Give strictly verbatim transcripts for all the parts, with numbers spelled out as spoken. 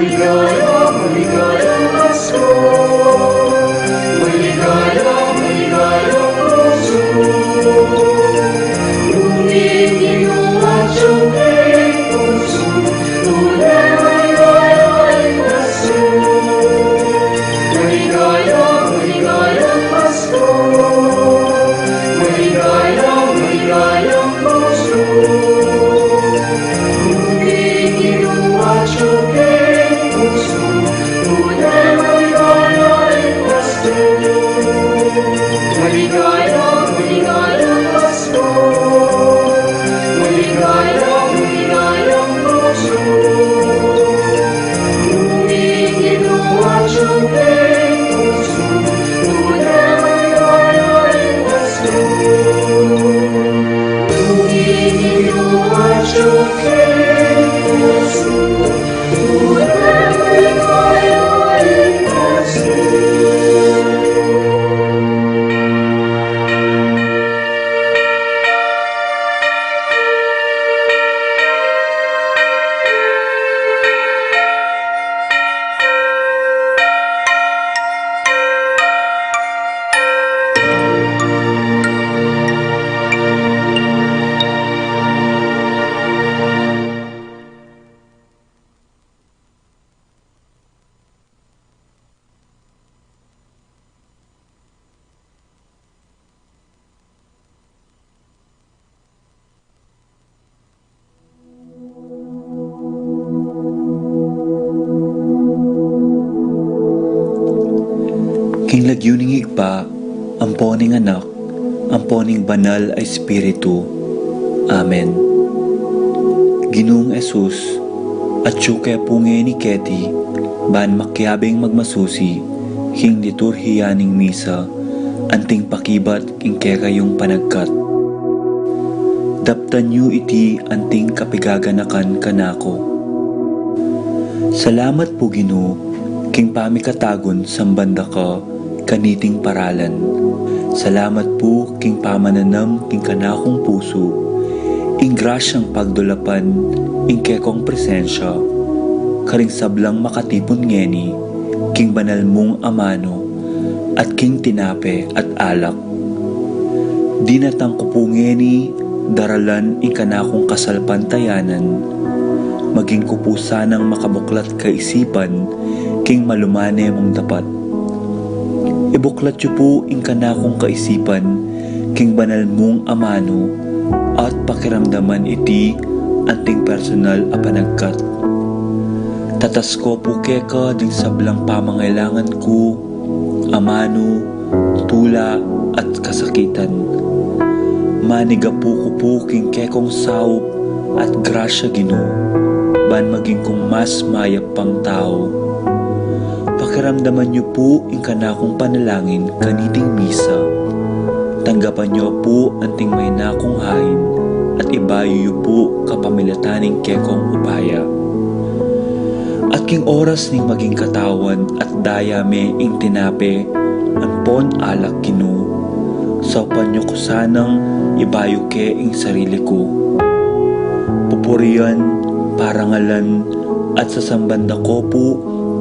Maligaya, maligayang Pasko. Maligaya, maligayang Pasko. Umigilo at siyempre puso, tunay maligayang Pasko. Maligaya, maligayang Pasko. Maligaya, maligayang Pasko. King lagyu ning Ibpa, ampo ning Anak, ampo ning Banal a Espiritu. Amen. Ginung Jesus, atyu ke pu ngeni keti, ban makiabing magmasusi king liturhiya ning misa, anting pakibat king kekayung panagkat. Daptan yu iti anting kapigaganakan kanaku. Salamat pu, Ginu, king pamikatagun samban da ka kaniting paralan. Salamat pu king pamananam king kanakung pusu ing grasyang pagdulapan ing kekong presensya karing sablang makatipun ngeni king banal mung amanu at king tinape at alak. Dinatang ku pu ngeni daralan ing kanakung kasalpantayanan, maging ku pu sanang makabuklat kaisipan king malumane mung dapat. Ibuklat yu pu ing kanakung kaisipan king banal mung amanu at pakiramdaman iti anting personal a panagkat. Tatasko pu keka ding sablang pamangailangan ku, amanu, tula, at kasakitan. Manigapu ku pu king kekong saup at grasya, Ginu, ban maging kung mas mayap pang tau. Pakiramdaman yu pu ing kanakung panalangin kaniting misa. Tanggapan yu pu anting maina kung hain at ibayu yu pu kapamilatan ning kekong upaya. At king oras ning maging katawan at daya me ing tinape ampon alak, Ginu, saupan yu ku sanang ibayu ke ing sarili ku. Pupurian, parangalan, at sasamban da ko pu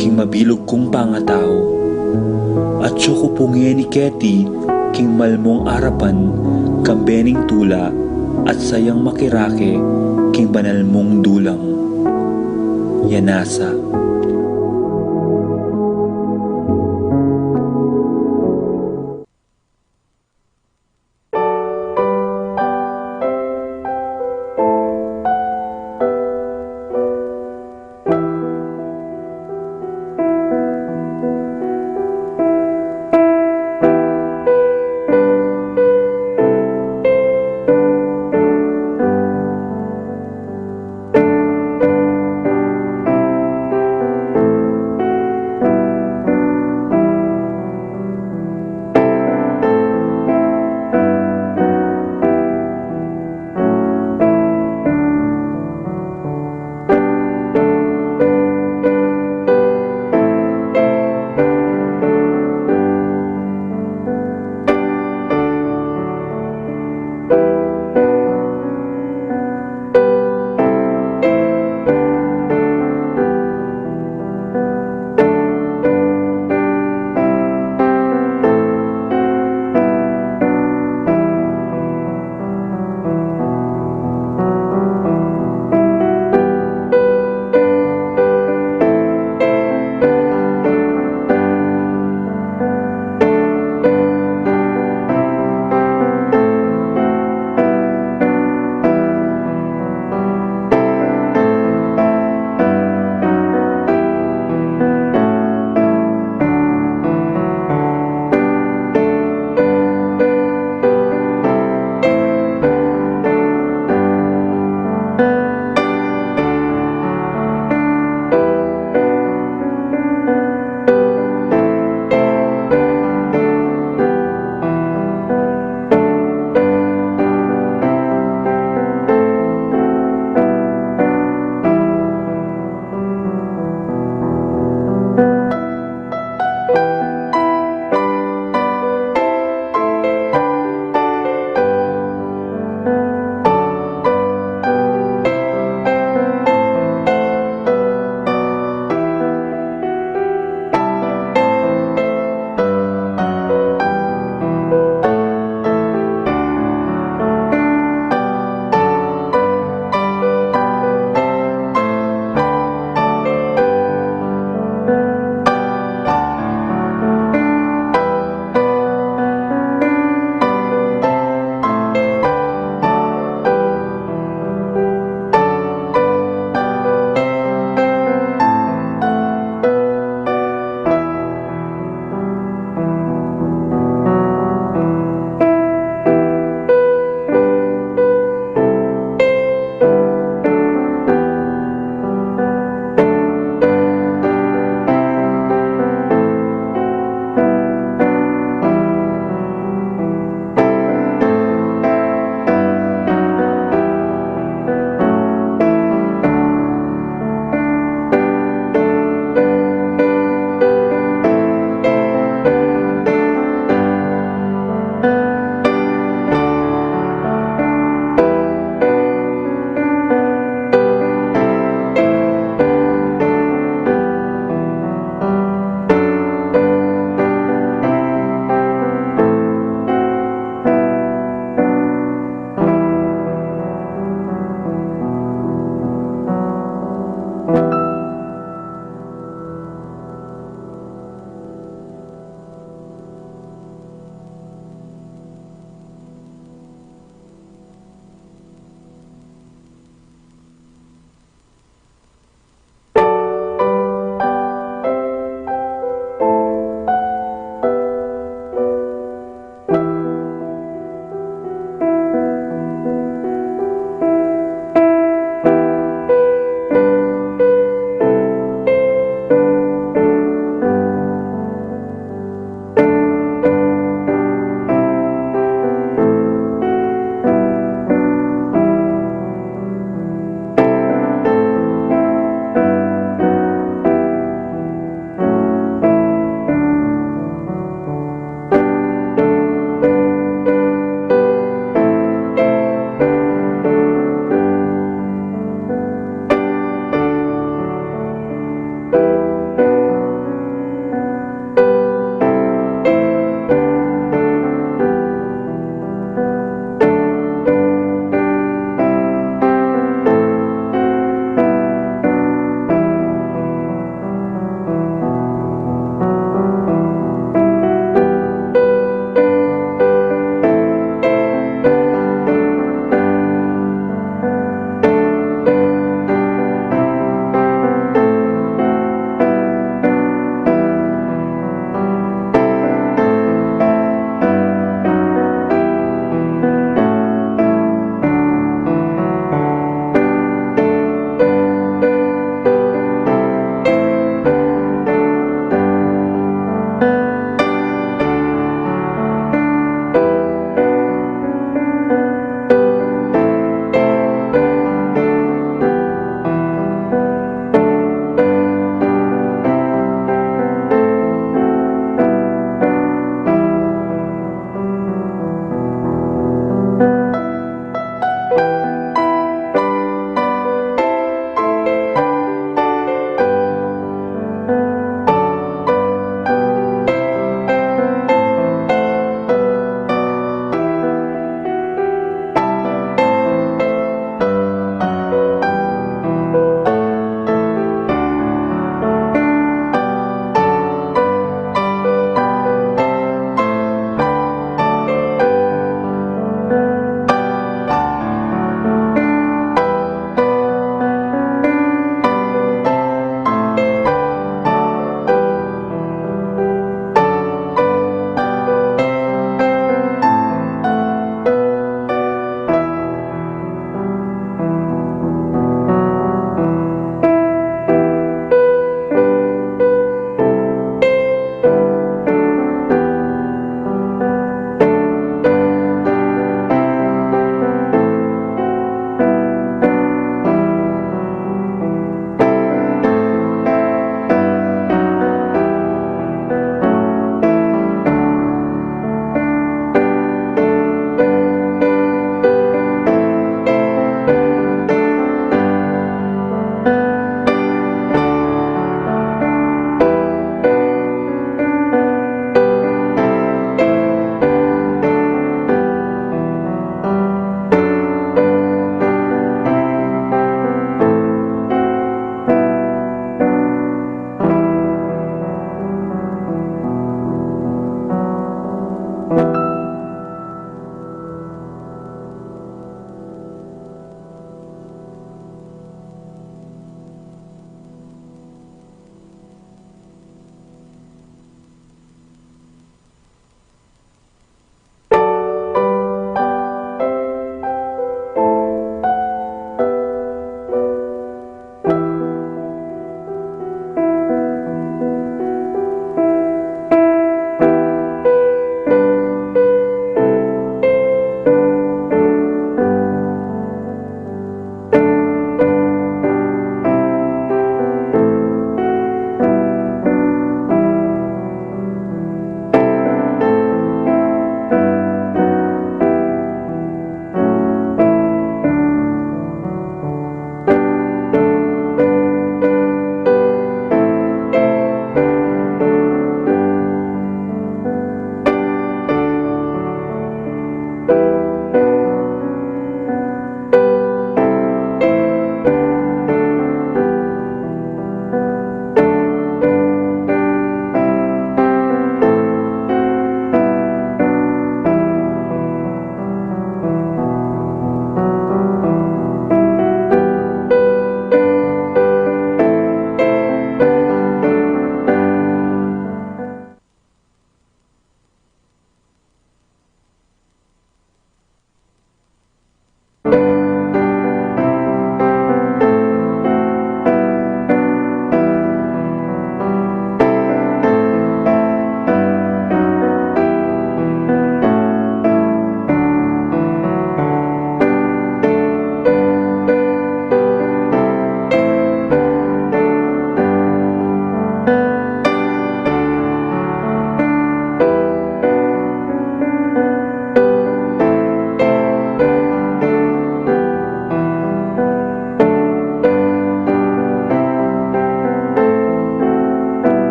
king mabilug kung pangatau. Atyu ku pu ngeni keti king malmung arapan, kambe ning tula at sayang makirake king banal mung dulang. Yanasa.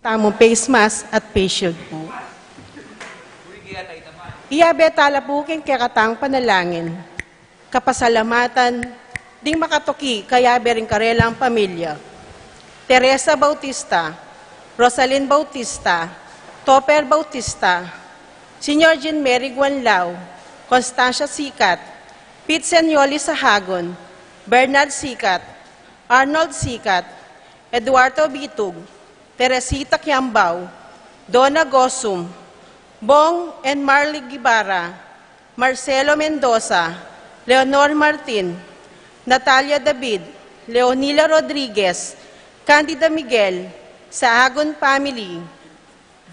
Tamu face mask at face shield pu. Iyabe tala pu king kekatang panalangin. Kapasalamatan ding makatuki kayabe ring karelang pamilya. Teresa Bautista, Rosalyn Bautista, Topper Bautista, Senior Jean Mary Guanlao, Constancia Sicat, Pete Senioli Sahagun, Bernard Sicat, Arnold Sicat, Eduardo Bitug, Teresita Kiambao, Donna Gosum, Bong and Marley Guevara, Marcelo Mendoza, Leonor Martin, Natalia David, Leonila Rodriguez, Candida Miguel, Sahagun family,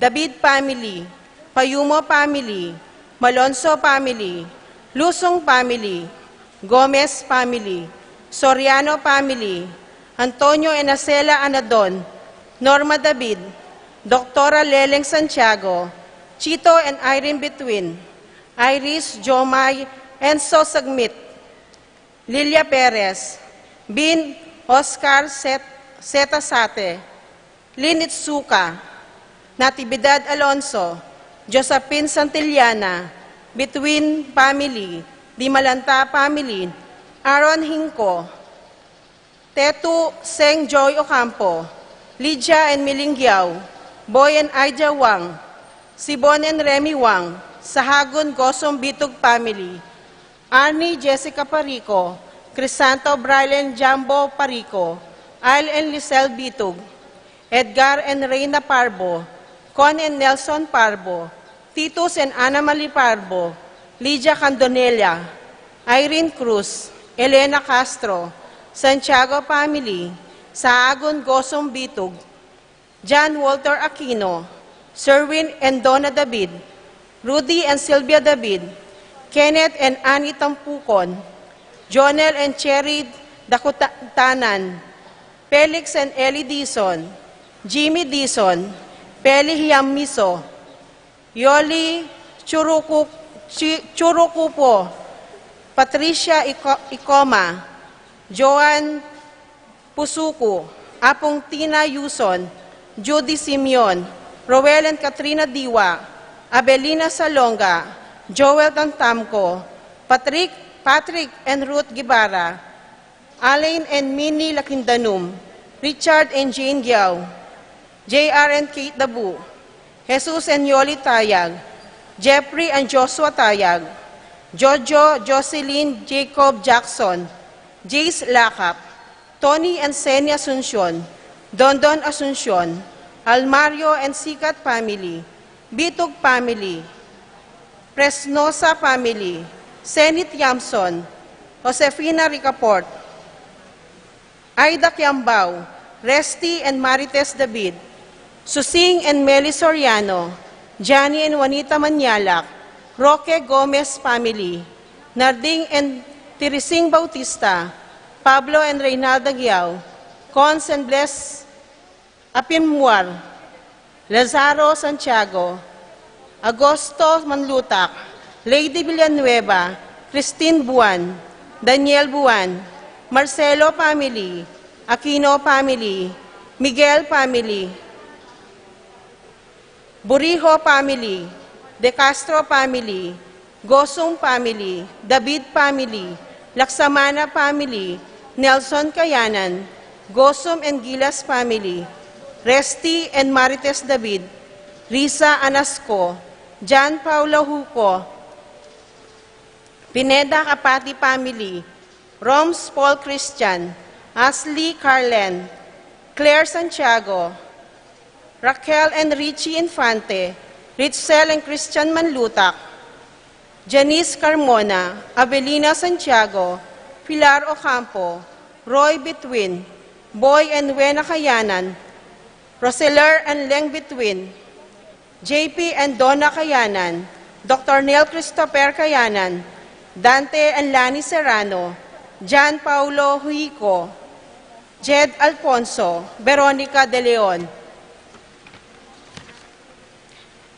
David family, Payumo family, Malonzo family, Lusong family, Gomez family, Soriano family, Antonio and Acela Anadon, Norma David, Doctora Leleng Santiago, Chito and Irene Between, Iris, Jomai, Enzo Sagmit, Lilia Perez, Bin, Oscar Set-, Seta Sate, Lynn Itsuka, Natividad Alonso, Josephine Santillana, Between family, Dimalanta family, Aaron Hinco, Tetu Seng Joy Ocampo, Lydia and Miling Giao, Boy and Aida Wang, Sibon and Remy Wang, Sahagun Gosum Bitug family, Arnie Jessica Parico, Crisanto Brian Jambo Parico, Al and Lisel Bitug, Edgar and Reina Parbo, Con and Nelson Parbo, Titus and Ana Marie Parbo, Lydia Candonella, Irene Cruz, Elena Castro, Santiago family, Sahagun Gosum Bitug, John Walter Aquino, Serwin and Donna David, Rudy and Sylvia David, Kenneth and Annie Tampucon, Jonel and Cherry Dakutanan, Felix and Ellie Dizon, Jimmy Dizon, Peli Hiamiso, Yoli Churuku-, Chi-, Churukupo, Patricia Ico-, Icoma, Joan Pusuku, Apung Tina Yuson, Judy Simeon, Roel and Katrina Diwa, Abelina Salonga, Joel Tantamco, Patrick, Patrick and Ruth Guevara, Alain and Minnie Lakindanum, Richard and Jane Giao, J R and Kate Dabu, Jesus and Yoli Tayag, Jeffrey and Joshua Tayag, Jojo, Jocelyn, Jacob Jackson, Jace Lakap, Tony and Seni Asuncion, Dondon Asuncion, Almario and Sikat family, Bitug family, Presnosa family, Senit Yamson, Josefina Ricaport, Aida Kiambao, Resty and Marites David, Susing and Meli Soriano, Johnny and Juanita Manyalak, Roque Gomez family, Narding and Tirising Bautista, Pablo and Reynalda Guiao, Cons and Bless Apimwar, Lazaro Santiago, Agosto Manlutak, Lady Villanueva, Christine Buan, Daniel Buan, Marcelo family, Aquino family, Miguel family, Buriho family, De Castro family, Gosum family, David family, Laksamana family, Nelson Kayanan, Gosum and Gilas family, Resty and Marites David, Risa Anasco, John Paulo Huco, Pineda Capati family, Roms Paul Christian, Ashley Carlen, Claire Santiago, Raquel and Richie Infante, Ritzel and Christian Manlutak, Janice Carmona, Avelina Santiago, Pilar Ocampo, Roy Betwin, Boy and Wena Kayanan, Roseler and Leng Betwin, J P and Donna Kayanan, Doctor Neil Christopher Kayanan, Dante and Lani Serrano, John Paulo Huico, Jed Alfonso, Veronica De Leon,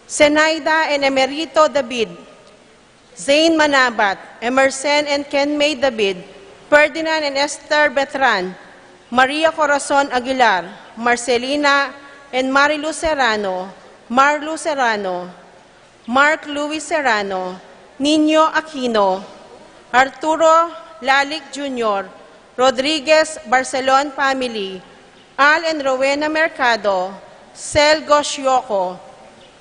Zenaida and Emerito David, Zane Manabat, Emerson and Kenmay David, Ferdinand and Esther Betran, Maria Corazon Aguilar, Marcelina and Marilu Serrano, Marlu Serrano, Mark Louis Serrano, Nino Aquino, Arturo Lalic Junior, Rodriguez Barcelon family, Al and Rowena Mercado, Sel Gosh Yoko,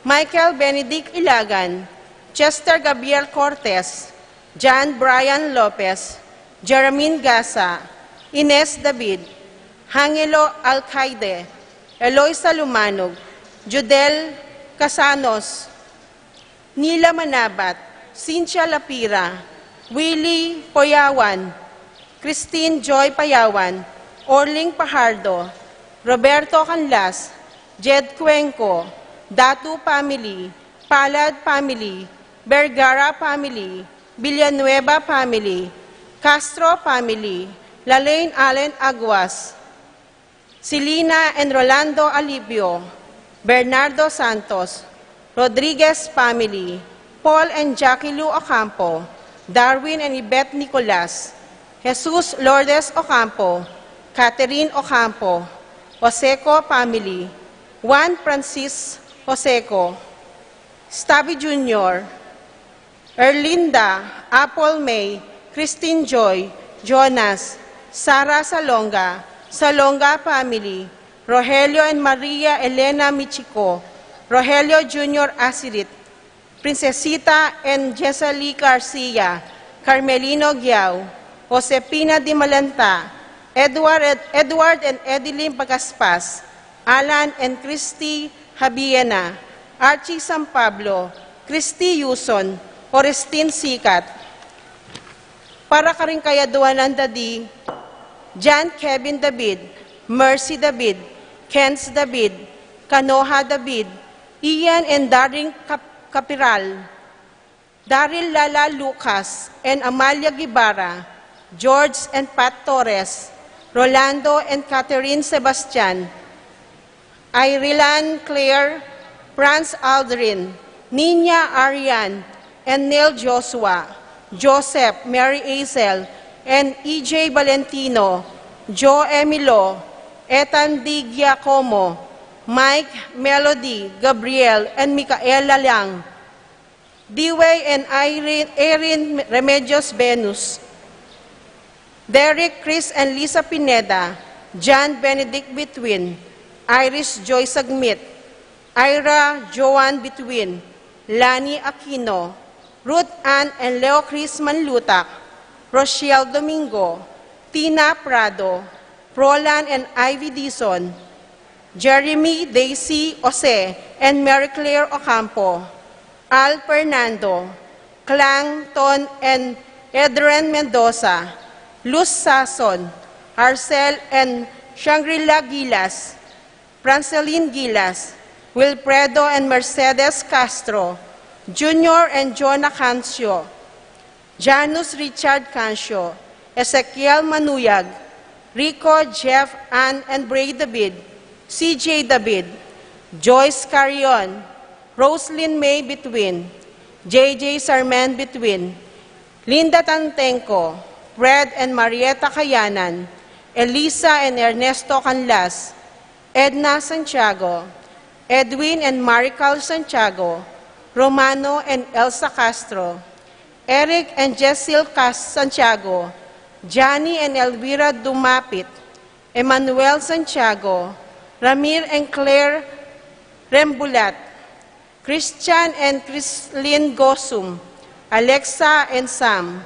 Michael Benedict Ilagan, Chester Gabriel Cortez, John Brian Lopez, Jermaine Gasa, Ines David, Angelo Alcaide, Eloisa Lumanog, Judel Casanos, Nila Manabat, Cynthia Lapira, Willie Poyawan, Christine Joy Payawan, Orling Pajardo, Roberto Canlas, Jed Cuenco, Datu family, Palad family, Vergara family, Villanueva family, Castro family, Lalaine Allen Aguas, Selina and Rolando Alipio, Bernardo Santos, Rodriguez family, Paul and Jackie Lou Ocampo, Darwin and Yvette Nicolas, Jesus Lourdes Ocampo, Catherine Ocampo, Oseco family, Juan Francis Oseco, Stabby Junior, Erlinda, Apple May, Christine Joy, Jonas, Sara Salonga, Salonga family, Rogelio and Maria Elena Michiko, Rogelio Junior Asirit, Princesita and Jesali Garcia, Carmelino Giao, Josepina Di Malanta, Edward, Edward and Edeline Pagaspas, Alan and Christy Habiena, Archie San Pablo, Christy Yuson, Orestin Sikat. Para karing kayaduanan da di John Kevin David, Mercy David, Kenz David, Kanoha David, Ian and Daring Cap-, Capiral, Daryl Lala Lucas and Amalia Guevara, George and Pat Torres, Rolando and Catherine Sebastian, Irelan Claire, Franz Aldrin, Nina Arian, and Neil Joshua, Joseph, Mary Hazel, and E J Valentino, Joe Emilo, Ethan Di Giacomo, Mike, Melody, Gabriel, and Micaela Lang, Dewey and Irene, Erin Remedios Venus, Derek, Chris and Lisa Pineda, John Benedict Between, Iris Joy Sagmit, Ira Joan Between, Lani Aquino, Ruth Ann and Leo Chris Manlutak, Rochelle Domingo, Tina Prado, Prolan and Ivy Dizon, Jeremy, Daisy, Jose, and Mary Claire Ocampo, Al Fernando, Clang, Ton, and Edren Mendoza, Luz Sason, Arcel and Shangri-La Gilas, Francelin Gilas, Wilfredo and Mercedes Castro, Junior and Jonah Cancio, Janus Richard Cancio, Ezekiel Manuyag, Rico, Jeff, Ann and Bray David, C J David, Joyce Carrion, Roslyn May Between, J J Sarmen Between, Linda Tantenco, Fred and Marieta Kayanan, Elisa and Ernesto Canlas, Edna Santiago, Edwin and Marical Santiago, Romano and Elsa Castro, Eric and Jessel Cas Santiago, Johnny and Elvira Dumapit, Emmanuel Santiago, Ramir and Claire Rembulat, Christian and Chrislyn Gosum, Alexa and Sam,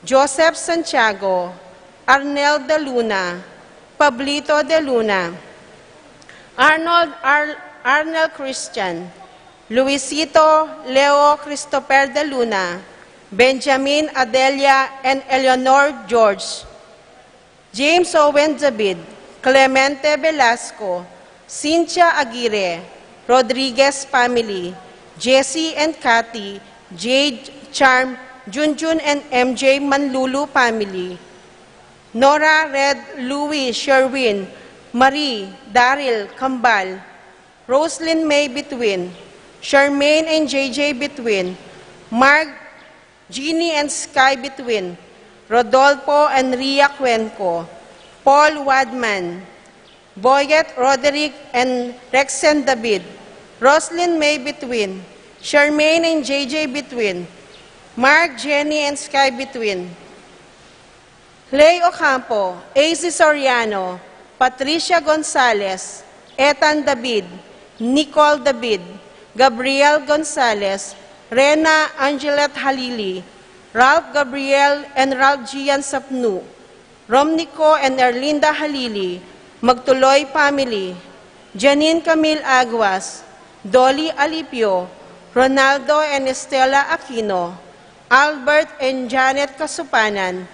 Joseph Santiago, Arnel de Luna, Pablito de Luna, Arnold Ar-, Arnel Christian, Luisito Leo Christopher de Luna, Benjamin Adelia and Eleanor George, James Owen David, Clemente Velasco, Cynthia Aguirre, Rodriguez family, Jesse and Kathy, Jade, Charm, Junjun and M J Manlulu family, Nora, Red, Louis, Sherwin, Marie, Daryl, Kambal, Roslyn May Between, Charmaine and J J Between, Mark, Jeannie and Sky Between, Rodolfo and Ria Cuenco, Paul Wadman, Boyet Roderick and Rexen David, Roslyn May Between, Charmaine and J J Between, Mark, Jenny and Sky Between, Lay Ocampo, A C Soriano, Patricia Gonzalez, Ethan David, Nicole David, Gabriel Gonzalez, Rena Angelet Halili, Ralph Gabriel and Ralph Gian Sapnu, Romnico and Erlinda Halili, Magtuloy family, Janine Camille Aguas, Dolly Alipio, Ronaldo and Estela Aquino, Albert and Janet Kasupanan,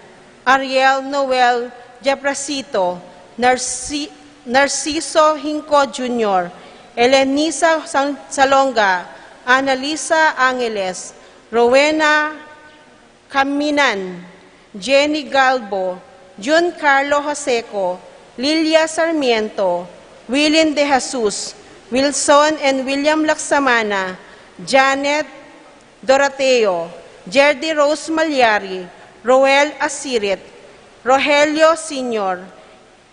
Ariel Noel Japrasito, Narci-, Narciso Hinco Junior, Elenisa San-, Salonga, Annalisa Angeles, Rowena Caminan, Jenny Galbo, Jun Carlo Joseco, Lilia Sarmiento, Wilin De Jesus, Wilson and William Laksamana, Janet Dorateo, Jerdy Rose Malyari, Roel Asirit, Rogelio Senior,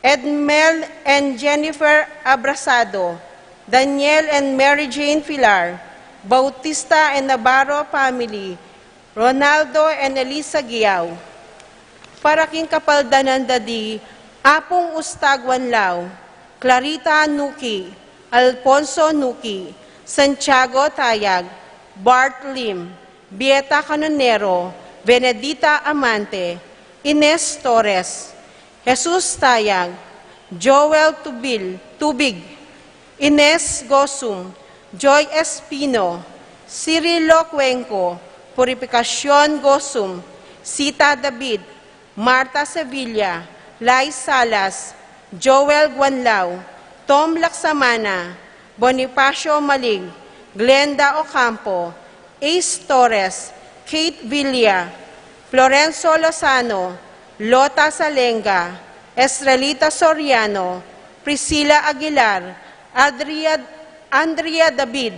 Edmel and Jennifer Abrasado, Daniel and Mary Jane Pilar, Bautista and Navarro family, Ronaldo and Elisa Giaw. Para king kapaldanan da di Apung Ustag Wanlaw, Clarita Nuki, Alfonso Nuki, Santiago Tayag, Bart Lim, Bieta Canonero, Benedita Amante, Ines Torres, Jesus Tayag, Joel Tubil, Tubig, Ines Gosum, Joy Espino, Cirilo Cuenco, Purificacion Gosum, Sita David, Marta Sevilla, Lai Salas, Joel Guanlao, Tom Laksamana, Bonifacio Malig, Glenda Ocampo, Ace Torres, Kate Villa, Florenzo Lozano, Lota Salenga, Estrelita Soriano, Priscilla Aguilar, Adria, Andrea David,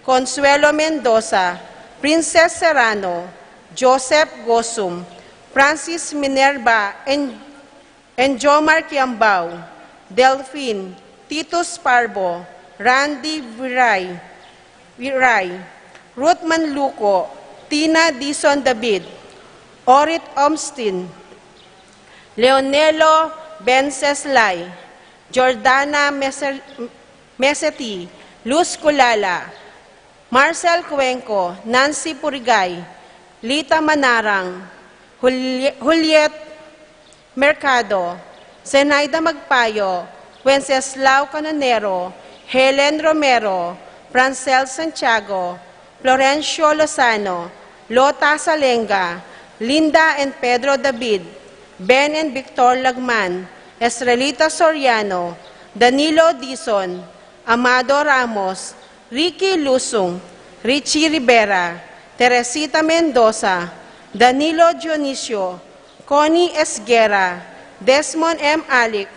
Consuelo Mendoza, Princess Serrano, Joseph Gosum, Francis Minerva, and, and Jomar Kiambao, Delfin, Titus Parbo, Randy Viray, Viray, Ruth Manluco, Tina Dizon David, Orit Omstin, Leonelo Venceslay, Jordana Meser-, Meseti, Luz Culala, Marcel Cuenco, Nancy Purigay, Lita Manarang, Juli-, Juliet Mercado, Zenaida Magpayo, Wenceslao Canonero, Helen Romero, Francel Santiago, Florencio Lozano, Lota Salenga, Linda and Pedro David, Ben and Victor Lagman, Estrelita Soriano, Danilo Dizon, Amado Ramos, Ricky Lusung, Richie Rivera, Teresita Mendoza, Danilo Dionisio, Connie Esguerra, Desmond M. Alic,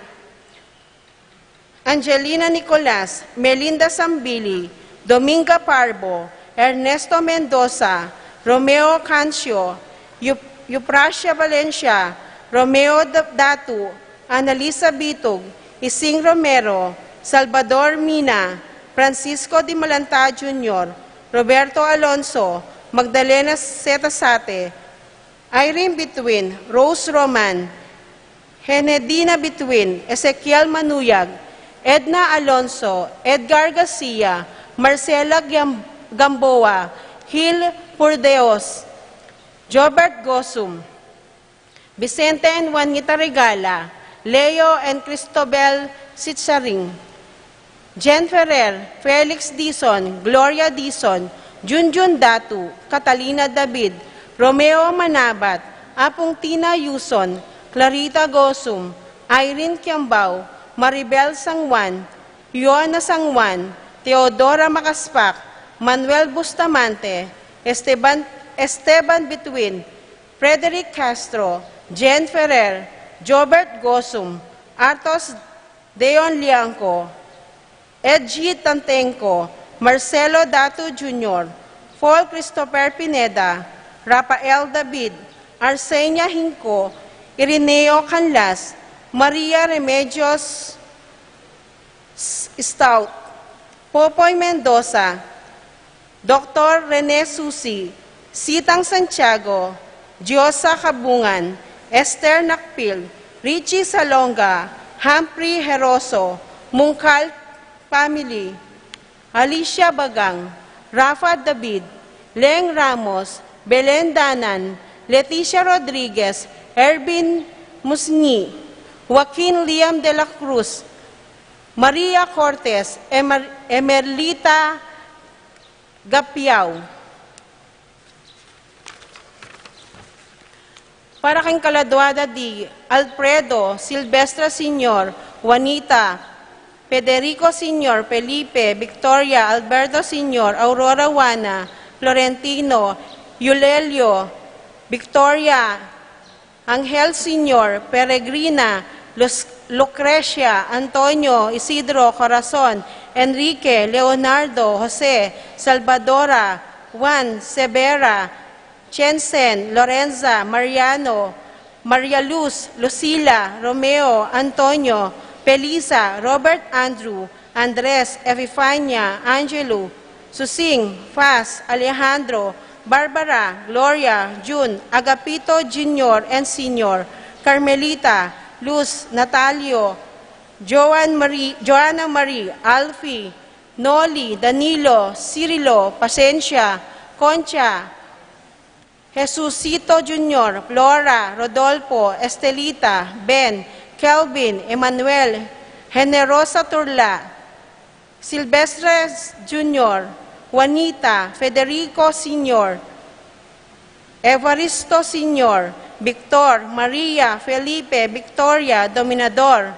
Angelina Nicolas, Melinda Sambili, Dominga Parbo, Ernesto Mendoza, Romeo Cancio, Yu-, Euprasia Valencia, Romeo D-, Datu, Annalisa Bitug, Ising Romero, Salvador Mina, Francisco Dimalanta Junior, Roberto Alonso, Magdalena Setasate, Irene Bituin, Rose Roman, Henedina Bituin, Ezekiel Manuyag, Edna Alonso, Edgar Garcia, Marcela Gam-, Gamboa, Gil Purdeos, Jobert Gosum, Vicente and Juanita Regala, Leo and Cristobel Sitsaring, Jen Ferrer, Felix Dizon, Gloria Dizon, Junjun Datu, Catalina David, Romeo Manabat, Apung Tina Yuson, Clarita Gosum, Irene Kiambao, Maribel San Juan, Joanna San Juan, Teodora Macaspac, Manuel Bustamante, Esteban, Esteban Bituin, Frederick Castro, Jen Ferrer, Jobert Gosum, Artos Deon Liangco, Edgy Tantenco, Marcelo Datu Junior, Paul Christopher Pineda, Rafael David, Arsenia Hinco, Irineo Canlas, Maria Remedios S-, Stout, Popoy Mendoza, Doktor Rene Susi, Sitang Santiago, Diosa Cabungan, Esther Nakpil, Richie Salonga, Humphrey Heroso, Mungkal family, Alicia Bagang, Rafa David, Leng Ramos, Belen Danan, Leticia Rodriguez, Ervin Musni, Joaquin Liam de la Cruz, Maria Cortez, Emer-, Emerlita Gapiao. Para king kaladua da di Alfredo, Silvestre Senior, Juanita, Federico Senior, Felipe, Victoria, Alberto Senior, Aurora, Juana, Florentino, Eulelio, Victoria, Angel Senior, Peregrina, Lus-, Lucrecia, Antonio, Isidro, Corazon, Enrique, Leonardo, Jose, Salvadora, Juan, Severa, Chensen, Lorenza, Mariano, Maria Luz, Lucila, Romeo, Antonio, Felisa, Robert Andrew, Andres, Epifania, Angelo, Susing, Faz, Alejandro, Barbara, Gloria, June, Agapito Junior and Senior, Carmelita, Luz, Natalio, Joan Marie, Joanna Marie, Alfie, Noli, Danilo, Cirilo, Pasensia, Concha, Jesucito Junior, Flora, Rodolfo, Estelita, Ben, Kelvin, Emmanuel, Generosa Turla, Silvestre Junior, Juanita, Federico Senior, Evaristo Senior, Victor, Maria, Felipe, Victoria, Dominador,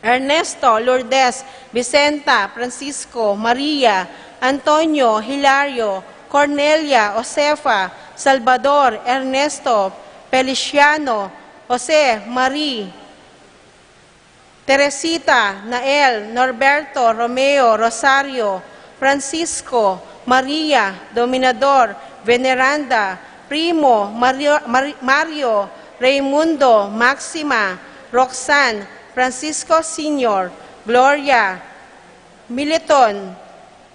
Ernesto, Lourdes, Vicenta, Francisco, Maria, Antonio, Hilario, Cornelia, Josefa, Salvador, Ernesto, Feliciano, Jose, Marie, Teresita, Nael, Norberto, Romeo, Rosario, Francisco, Maria, Dominador, Veneranda, Primo, Mario, Mari-, Mario, Raimundo, Maxima, Roxanne, Francisco Senior, Gloria, Militon,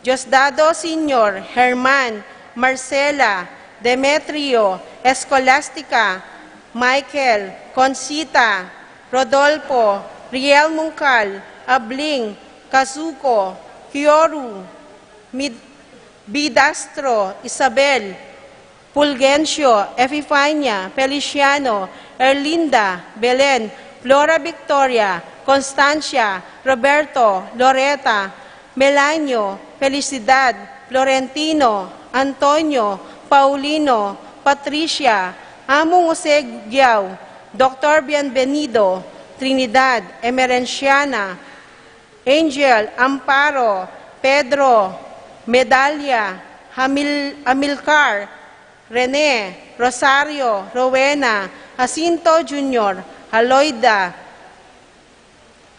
Diosdado Senior, Herman, Marcela, Demetrio, Escolastica, Michael, Conchita, Rodolfo, Riel Mungkal, Abling, Kazuko, Kioru, Mid-, Bidastro, Isabel, Fulgencio, Epifania, Feliciano, Erlinda, Belen, Flora Victoria, Constancia, Roberto, Loreta, Melanio, Felicidad, Florentino, Antonio, Paulino, Patricia, Among Jose Guiao, Doctor Bienvenido, Trinidad, Emerenciana, Angel, Amparo, Pedro, Medalia, Amil-, Amilcar, Rene, Rosario, Rowena, Jacinto Junior, Aloida,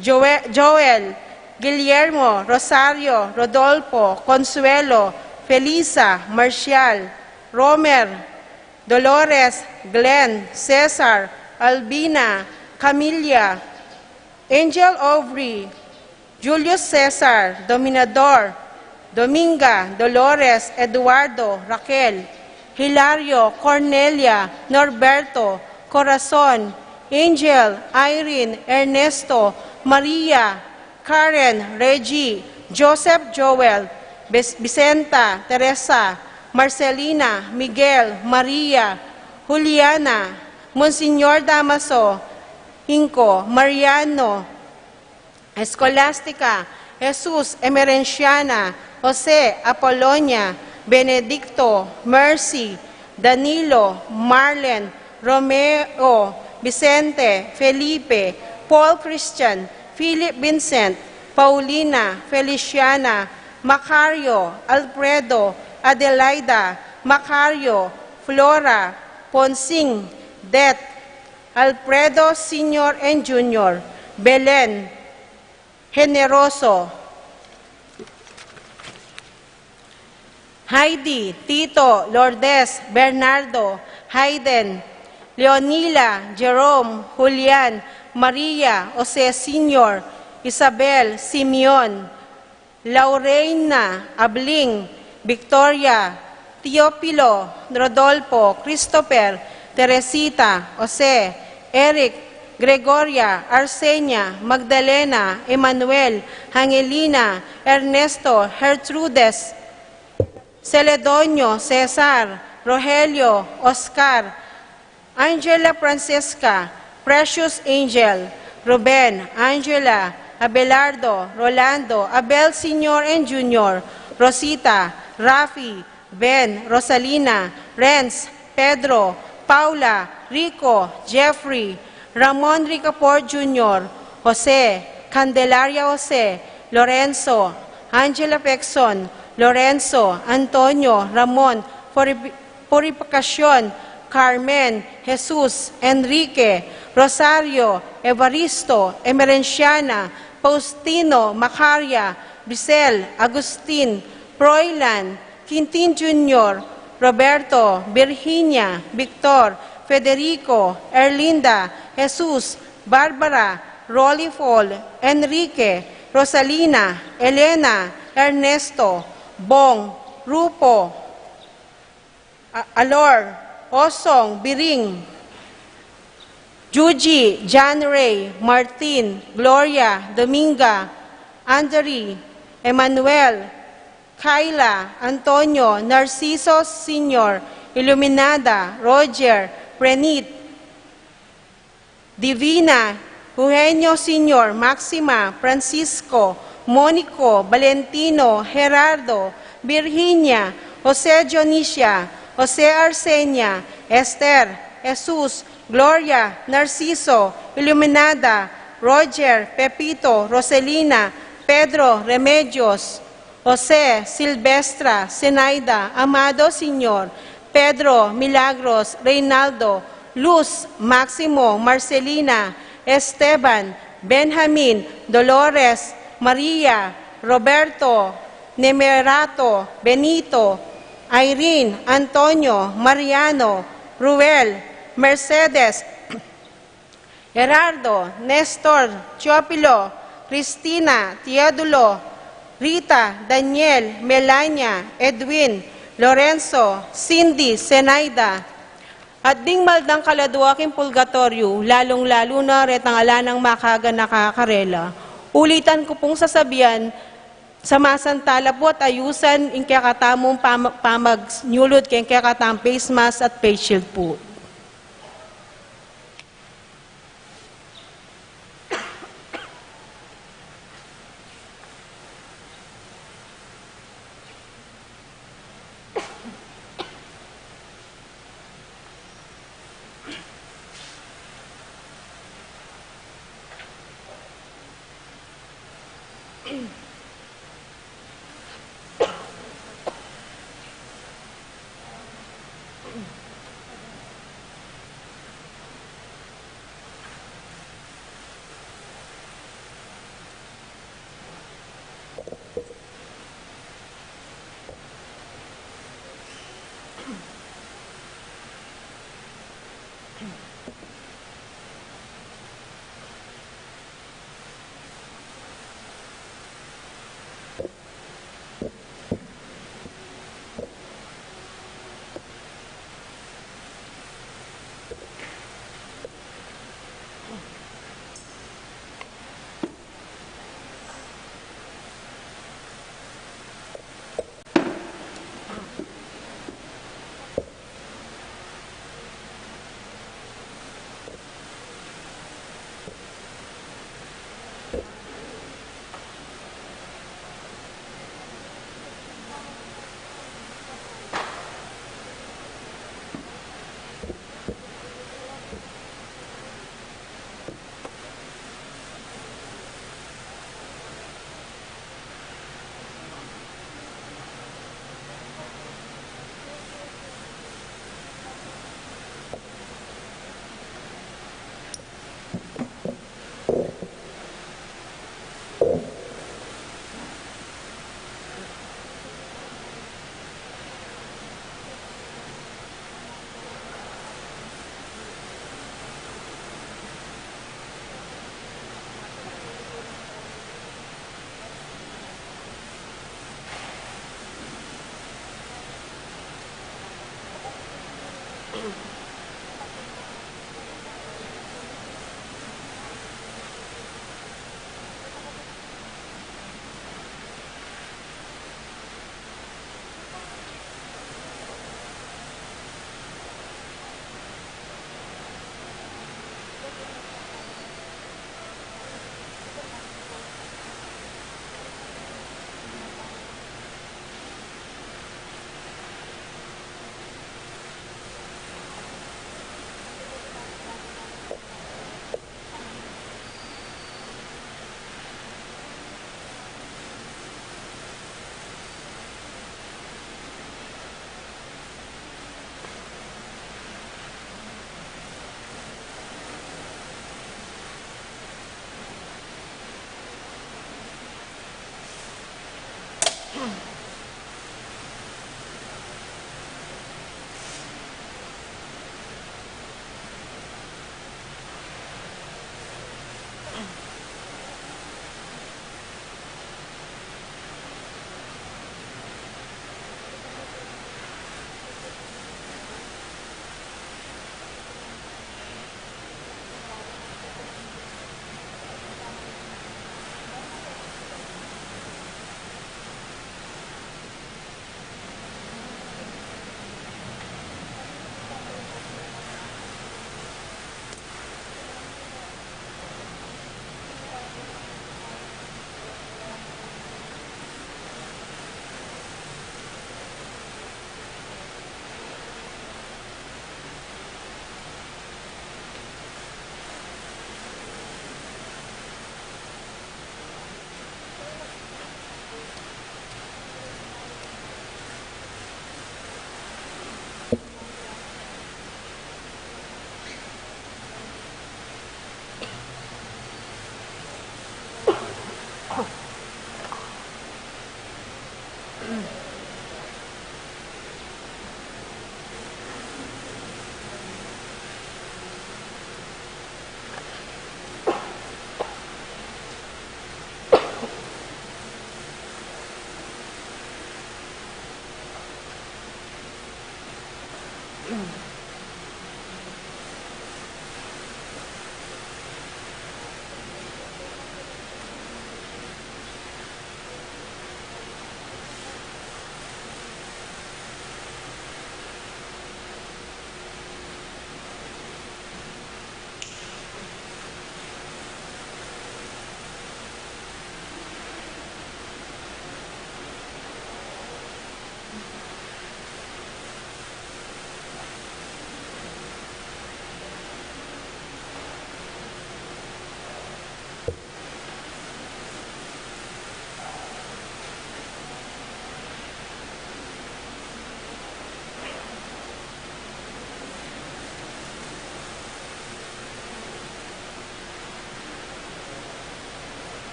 Joe-, Joel, Guillermo, Rosario, Rodolfo, Consuelo, Felisa, Marcial, Romer, Dolores, Glenn, Cesar, Albina, Camilla, Angel Aubrey, Julius Cesar, Dominador, Dominga, Dolores, Eduardo, Raquel, Hilario, Cornelia, Norberto, Corazon, Angel, Irene, Ernesto, Maria, Karen, Reggie, Joseph, Joel, Bes-, Vicenta, Teresa, Marcelina, Miguel, Maria, Juliana, Monsignor Damaso, Inco, Mariano, Escolastica, Jesus, Emerenciana, Jose, Apolonia, Benedicto, Mercy, Danilo, Marlen, Romeo, Vicente, Felipe, Paul Christian, Philip Vincent, Paulina, Feliciana, Macario, Alfredo, Adelaida, Macario, Flora, Ponsing, Det, Alfredo Senior and Junior, Belen, Generoso, Heidi, Tito, Lourdes, Bernardo, Hayden, Leonila, Jerome, Julian, Maria, Jose Senior, Isabel, Simeon, Laureina, Abling, Victoria, Teofilo, Rodolfo, Christopher, Teresita, Jose, Eric, Gregoria, Arsenia, Magdalena, Emmanuel, Angelina, Ernesto, Gertrudes, Celedonio, Cesar, Rogelio, Oscar, Angela, Francesca, Precious, Angel, Ruben, Angela, Abelardo, Rolando, Abel Senior and Junior, Rosita, Rafi, Ben, Rosalina, Renz, Pedro, Paula, Rico, Jeffrey, Ramon Ricafort Junior, Jose, Candelaria Jose, Lorenzo, Angela Pexon, Lorenzo, Antonio, Ramon, Purifi-, Purificacion, Carmen, Jesus, Enrique, Rosario, Evaristo, Emerenciana, Faustino, Macaria, Bisel, Agustin, Froilan, Quintin Junior, Roberto, Virginia, Victor, Federico, Erlinda, Jesus, Barbara, Rolly Paul, Enrique, Rosalina, Elena, Ernesto, Bong, Rupo, A-, Alor, Osong, Biring, Juji, John Ray, Martin, Gloria, Dominga, Andri, Emmanuel, Kyla, Antonio, Narciso Senior, Iluminada, Roger, Prenit, Divina, Eugenio Senior, Maxima, Francisco, Monico, Valentino, Gerardo, Virginia, Jose Dionisia, Jose Arsenia, Esther, Jesus, Gloria, Narciso, Iluminada, Roger, Pepito, Roselina, Pedro, Remedios, Jose, Silvestra, Zenaida, Amado Senior, Pedro, Milagros, Reynaldo, Luz, Maximo, Marcelina, Esteban, Benjamin, Dolores, Maria, Roberto, Nemerato, Benito, Irene, Antonio, Mariano, Ruel, Mercedes, Gerardo, Nestor, Teofilo, Cristina, Teodulo, Rita, Daniel, Melania, Edwin, Lorenzo, Cindy, Zenaida, at ding maldang kaladua king purgatoryo, lalung-lalu na retang ala nang makaganaka karela. Ulitan ku pung sasabian, sa masantala pu at ayusan ing kekatamung pama-, pamagnyulud keng kekatang face mask at face shield pu.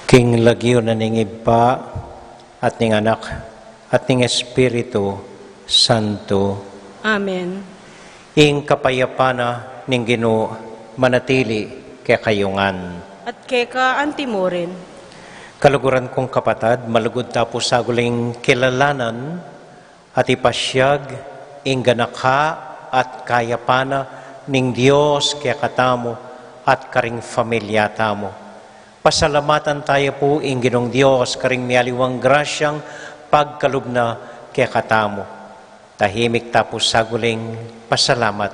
King lagyu na ning Ibpa, at ning Anak, at ning Espiritu Santo. Amen. Ing kapayapan na ning Ginu manatili kekayu ngan. At keka antimurin. Kaluguran kung kapatad, malugud ta pu saguling kilalanan at ipasyag ing ganaka at kayapan na ning Dios kekatamu at karing familia tamu. Pasalamatan taya pu ing Ginung Dios karing mialiwang grasyang pagkalub na kekatamu. Tahimik ta pu saguling pasalamat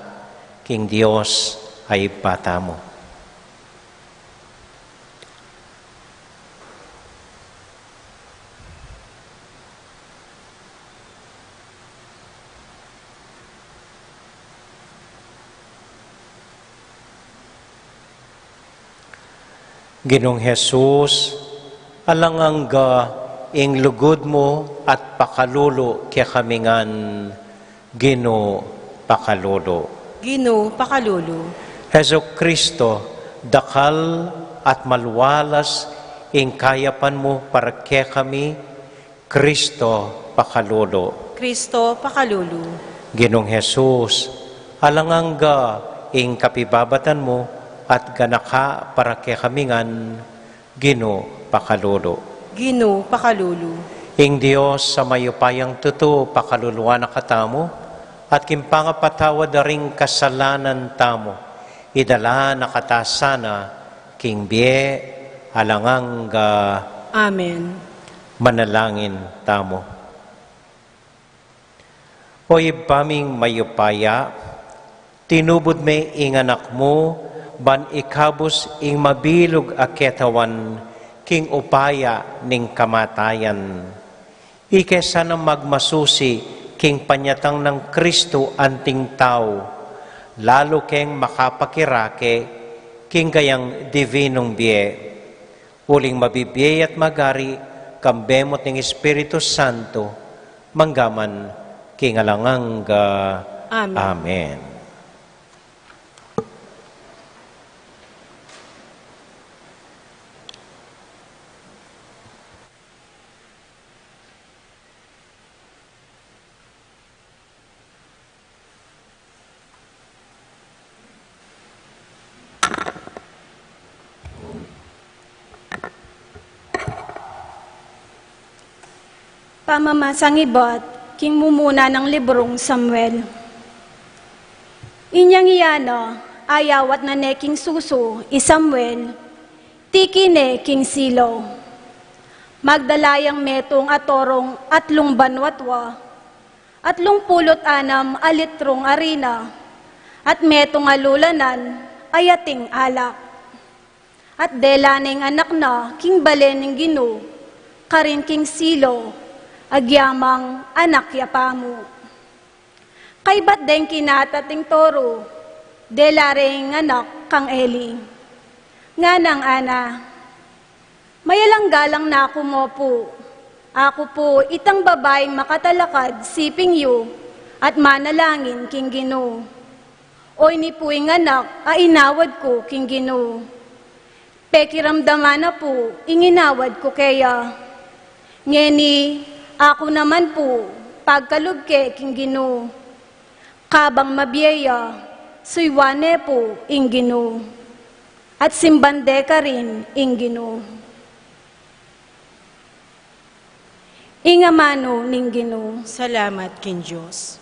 king Dios a Ibpa tamu. Ginung Jesus, alang angga ing lugud mu at pakalulu kekami ngan. Ginu, pakalulu. Ginu, pakalulu. Jesucristo, dakal at malualas ing kayapan mu para kekami. Kristo, pakalulu. Kristo, pakalulu. Ginung Jesus, alang angga ing kapibabatan mu at ganaka para kekami ngan. Ginu, pakalulu. Ginu, pakalulu. Ing Dios a mayupayang tutu pakaluluan na katamu, at king pangapatawad da ring kasalanan tamu, idala na kata sana king bie alang angga. Amen. Manalangin tamu. O Ibpa ming mayupaya, tinubud me ing Anak mu, ban ikabus ing mabilug a ketawan king upaya ning kamatayan. Ike sana magmasusi king panyatang nang Kristu anting tau, lalu keng makapakirake king gayang divinung bie. Uling mabibie at magari, kambe mu at ning Espiritu Santo, mangga man king alang angga. Amen. Amen. Pamamasang ibat king mumuna nang librung Samuel. Inyang iya na, ayawat na ne king susu i Samuel, tiki ne king Silo. Magdala yang metung a torong atlung banwatwa, atlung pulu't anam a litrung arina, at metung a lulanan a yating alak. At dela ne ing anak na king bale ning Ginu, karin king Silo, agyamang anak ya pamu. Kaybat deng kinatat ing toro, dela re ing anak kang Eli. Nganang ngana, "Mayalang galang na ku mo pu. Aku pu itang babaing makatalakad siping yu at manalangin king Ginu. Oyni pu ing anak a inawad ku king Ginu. Pekiramdaman na pu ing inawad ku keya. Ngeni aku naman pu, pagkalub ke king Ginu. Kabang mabie ya, suyuan ne pu ing Ginu. At simban de karin ing Ginu." Ing amanu ning Ginu. Salamat king Dios.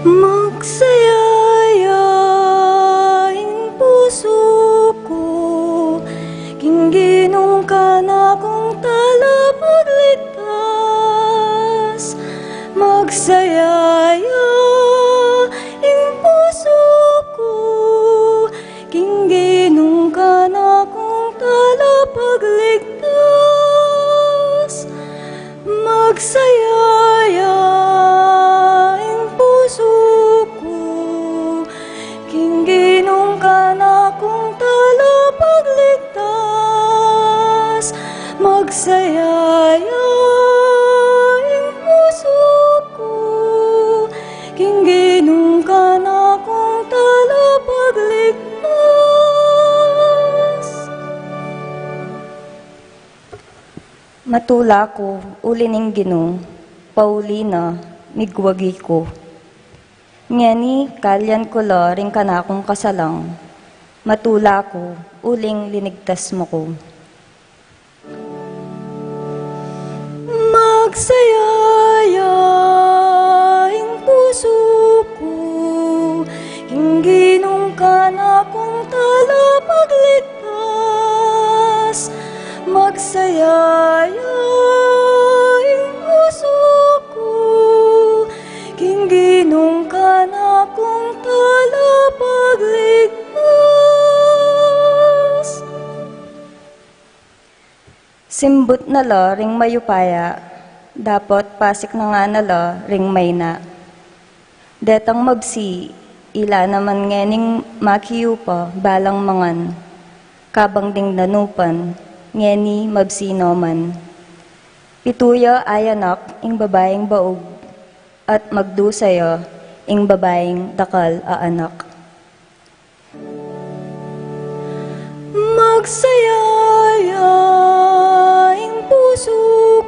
Magsaya ya ing pusu ku. Magsaya ya ing pusu ku, king Ginung kanakung talapagligtas. Matula ku uli ning Ginu, pauli na migwagi ku. Ngeni kalyan ku la ring kanakung kasalang, matula ku uling linigtas mu ku. Magsaya ya ing pusu ku, king Ginung kanakung talapagligtas. Magsaya ya ing pusu ku, king Ginung kanakung talapagligtas. Simbut na la ring mayupaya, dapot pasik na nga na la ring maina. Detang mabsi, ila naman ngening makiupa, balang mangan. Kabang ding danupan, ngeni mabsi no man. Pitu ya a anak ing babaing baug, at magdusa ya ing babaing dakal a anak. Magsaya ya ing pusu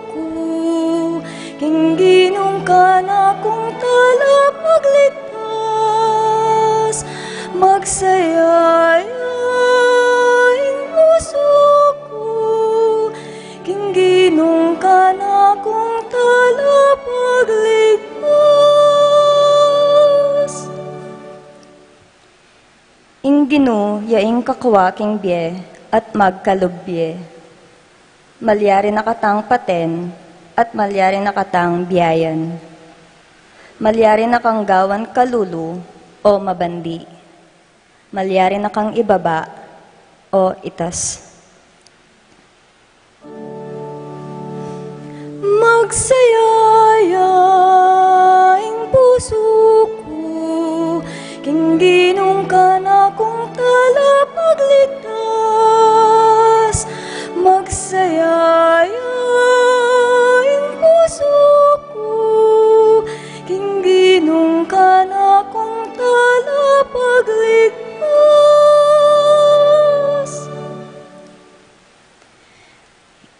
ku, king Ginung kanakung talapagligtas. Magsaya ya ing pusu ku, king Ginung kanakung talapagligtas. Ing Ginu ya ing kakwa king bie at magkalub bie. Malyari na katang paten at malyari na katang biayan. Malyari na kang gawan kalulu o mabandi. Malyari na kang ibaba o itas. Magsaya ya ing pusu ku, king Ginung kanakung talapagligtas. Magsaya ya ing pusu ku, king Ginung kanakung talapagligtas.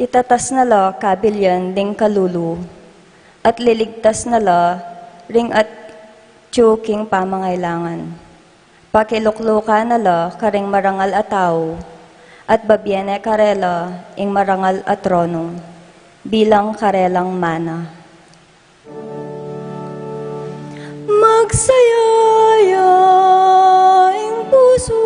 Itatas na la kabilyan ding kalulu, at liligtas na la ring atyu king pamangailangan. Pakiluklukan na la karing marangal a tau, at babie ne karela ing marangal a trono, bilang karelang mana. Magsaya ya ing pusu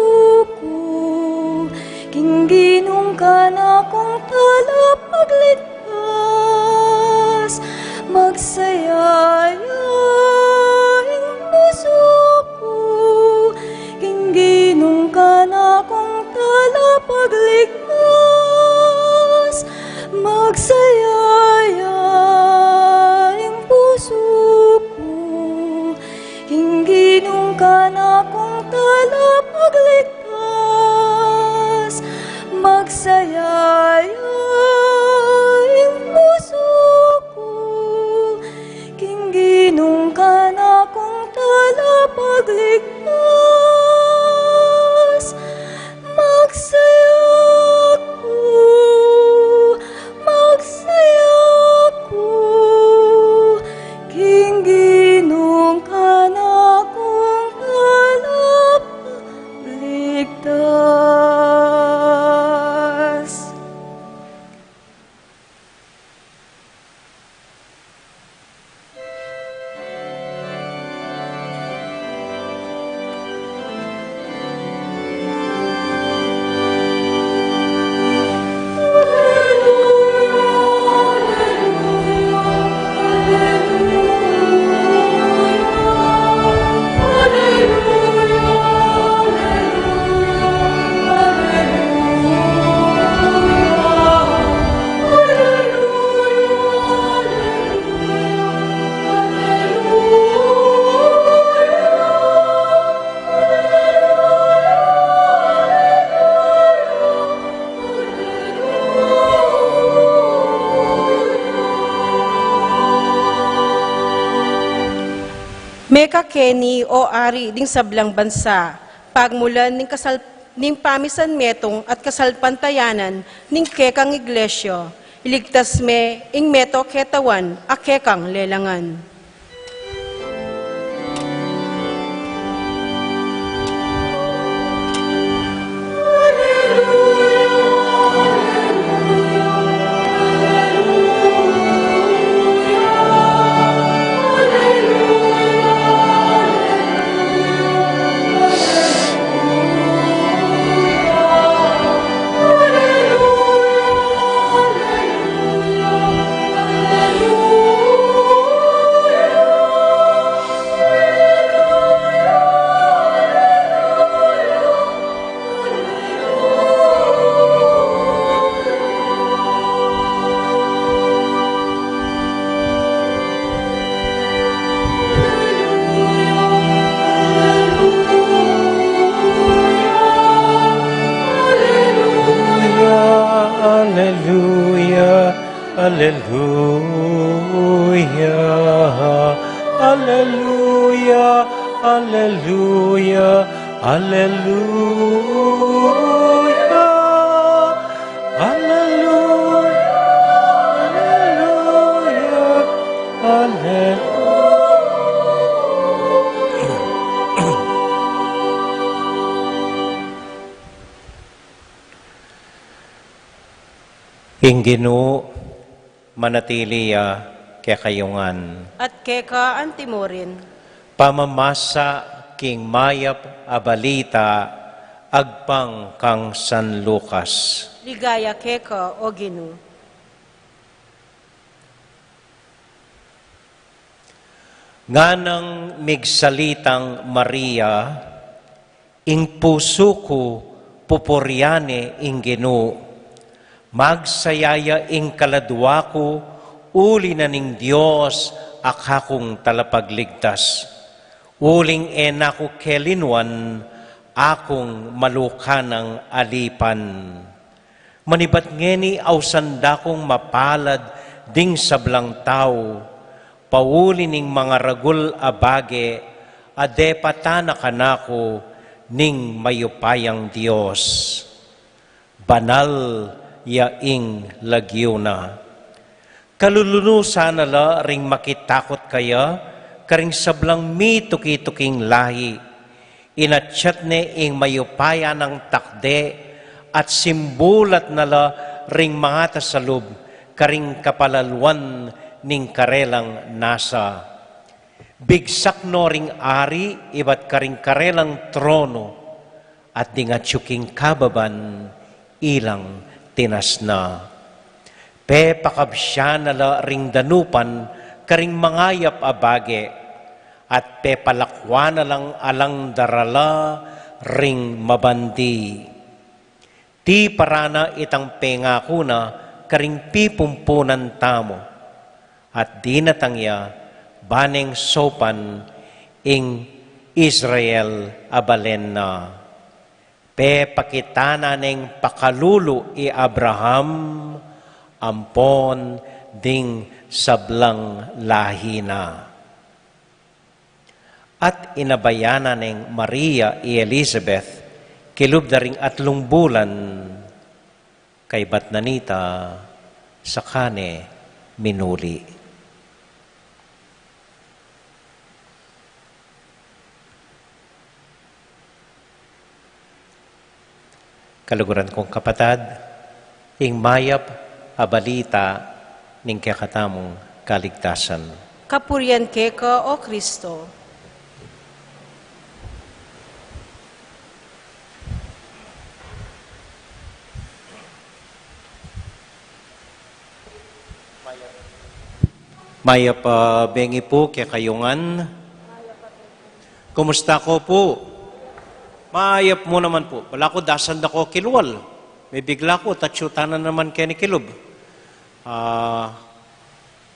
ku, king Ginung kanakung talapagligtas. Magsaya ya ing pusu ku, king Ginung kanakung talapagligtas. Magsaya ya ing pusu ku, king Ginung kanakung talapagligtas. Magsaya ya ing pusu ku, king Ginung kanakung talapagligtas. Magsaya ku, magsaya Mekeni, o Ari ding sablang bansa, pagmulan ning kasal-, ning pamisanmetung at kasalpantayanan ning kekang iglesia, iligtas me ing metung a katawan a kekang lelangan. Alleluia, alleluia, alleluia, alleluia, alleluia, alleluia, alleluia, alleluia. Ing Ginu manatili ya kekayu ngan. At keka antimurin. Pamamasa king mayap a balita agpang kang San Lucas. Ligaya keka, o Ginu. Nganang migsalitang Maria, ing pusu ku pupurian ne ing Ginu. Magsaya ya ing kaladua ku, uli na ning Dios a kakung talapagligtas. Uling e na ku kelinwan, akung malukanang alipan. Manibat ngeni ausan da kung mapalad ding sablang tau, pauli ning mangaragul a bage, a depatan na kanaku ning mayupayang Dios. Banal ya ing lagyu na. Kalulunusan na la ring makitakut kaya, karing sablang mituki-tuking lahi. Inatyat ne ing mayupaya nang takde, at simbulat na la ring mangatasalub, karing kapalaluan ning karelang nasa. Bigsak no ring ari ibat karing karelang trono, at ding atyu king kababan ilang tinasna. Pepakabsyan na la ring danupan karing mangayap a bage, at pepalakwan na lang alang darala ring mabandi. Tiparan na itang pengaku na karing pipumpunan tamu, at dinatang ya baneng saupan ing Israel a balen na. Pepakita na neng pakalulu i Abraham ampon ding sablang lahi na. At inabayan na neng Maria i Elizabeth, kilub da ring atlung bulan, kaybat na nita, saka ne minuli. Kaluguran kung kapatad, ing mayap a balita ning kekatamung kaligtasan. Kapurian keka, O Kristo. Mayap a bengi pu kekayu ngan. Kumusta ko pu? Mayap mu naman pu. Balaku dasan da ko kilwal. Mibigla ku, tatsyutan na naman keni kilub. Ah,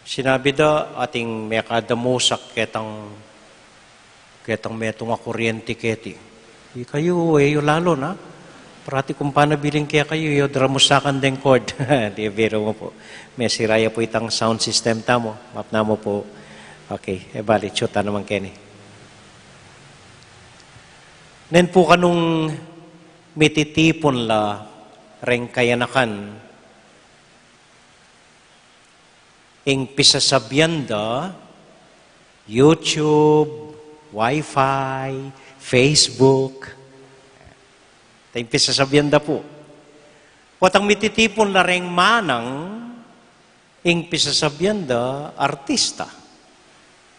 sinabi da atin mekadamusak ketang, ketang metung a kuryente keti. Ikayu, e yu lalu na. Parati kung panabilin kekayu, e yu dramusakan deng cord. Di, biro mu pu. Mesira ya pu itang sound system tamu. Maap namu pu. Okay, e bale, tsyutan naman keni. Nen pu kanung mititipun la reng kayanakan, ing pisasabian da, YouTube, Wi-Fi, Facebook. Ing pisasabian da pu. Potang mititipun la reng manang, ing pisasabian da artista.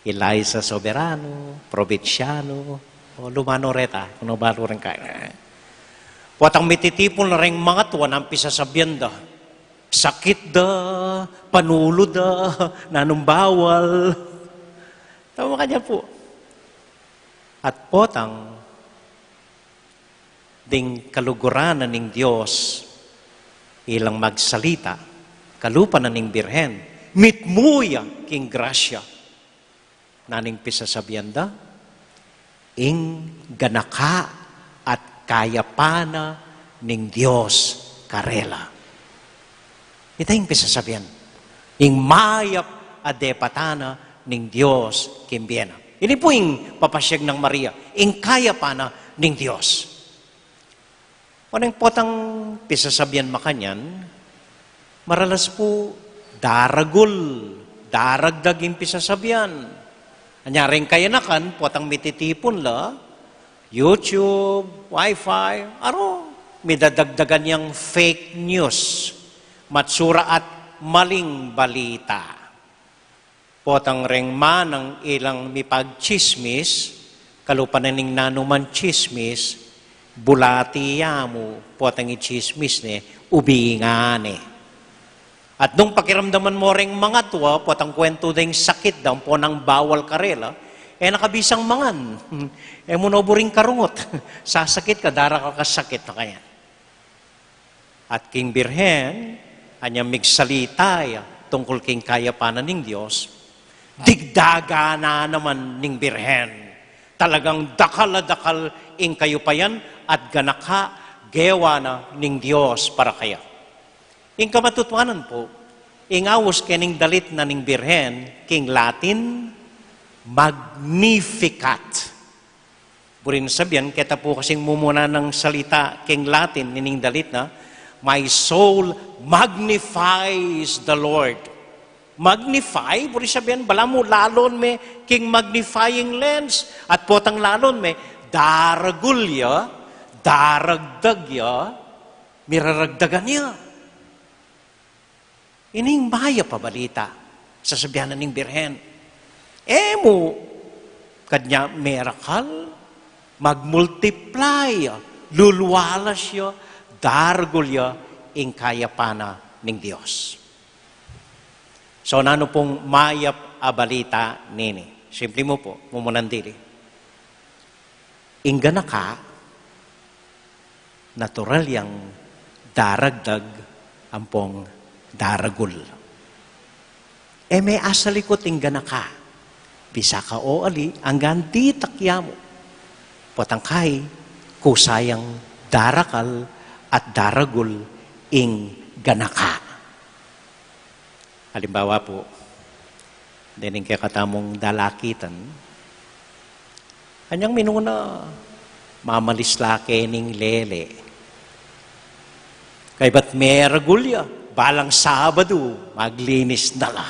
Eliza Soberano, Provinciano, o lumano reta, kung balu reng kaya. Potang mititipun la reng mangatua, nanu ing pisasabian da? Sakit da, panulu da, nanung bawal. Tama kanyan pu. At potang ding kaluguran na ning Dios, ilang magsalita, kalupa na ning Birhen, mitmu ya king grasya. Nanu ing pisasabian da? Ing ganaka at kayapan na ning Dios karela. Ita ing pisasabian. Ing mayap a depatan na ning Dios king bie na. Ini pu ing papasiag nang Maria, ing kayapan na ning Dios. Oneng potang pisasabian makanyan, maralas pu daragul, daragdag ing pisasabian. Anya reng kayanakan, potang mititipun la, YouTube, Wi-Fi, aro, midadagdagan yang fake news, matsura at maling balita. Potang reng manang ilang mipagtsismis, kalupa na ning nanu man tsismis, bulati ya mu, potang itsismis ne, ubingan ne. At nung pakiramdaman mo reng mangatua, potang kwentu deng sakit da, ampo nang bawal karela, e na ka bisang mangan. E mu no buring karungut. Sasakit ka, darakal ka sakit na kaya. At king Birhen, anya migsalita ya tungkul king kayapan na ning Dios, digdagan na naman ning Birhen. Talagang dakal a dakal ing kayupayan at ganaka gewa na ning Dios para kaya. Ing kamatutuanan pu, ing aus kening dalit na ning Birhen, king Latin, Magnificat. Buring sabian, keta pu kasing mumuna nang salita king Latin, nining dalit na, "My soul magnifies the Lord." Magnify, buring sabian, balamu lalon me king magnifying lens, at potang lalon me, daragul ya, daragdag ya, miraragdagan ya. Ining mayap a balita, sasabian na ning Birhen. E mu kanya merakal, magmultiply ya, lulualas ya, daragul ya, ing kayapan na ning Dios. So, nanu pung mayap a balita nini? Simple mu pu, mumunan dili. Ing ganaka, natural yang daragdag ampong daragul. E me asalikut ing ganaka, bisa ka o ali, anggang ditak ya mu. Potang kai, kusa yang darakal at daragul ing ganaka. Alimbawa pu, dening kekatamung dalakitan, anyang minuna, mamalis la keni ning lele. Kaybat meragul ya, balang Sabadu, maglinis na la.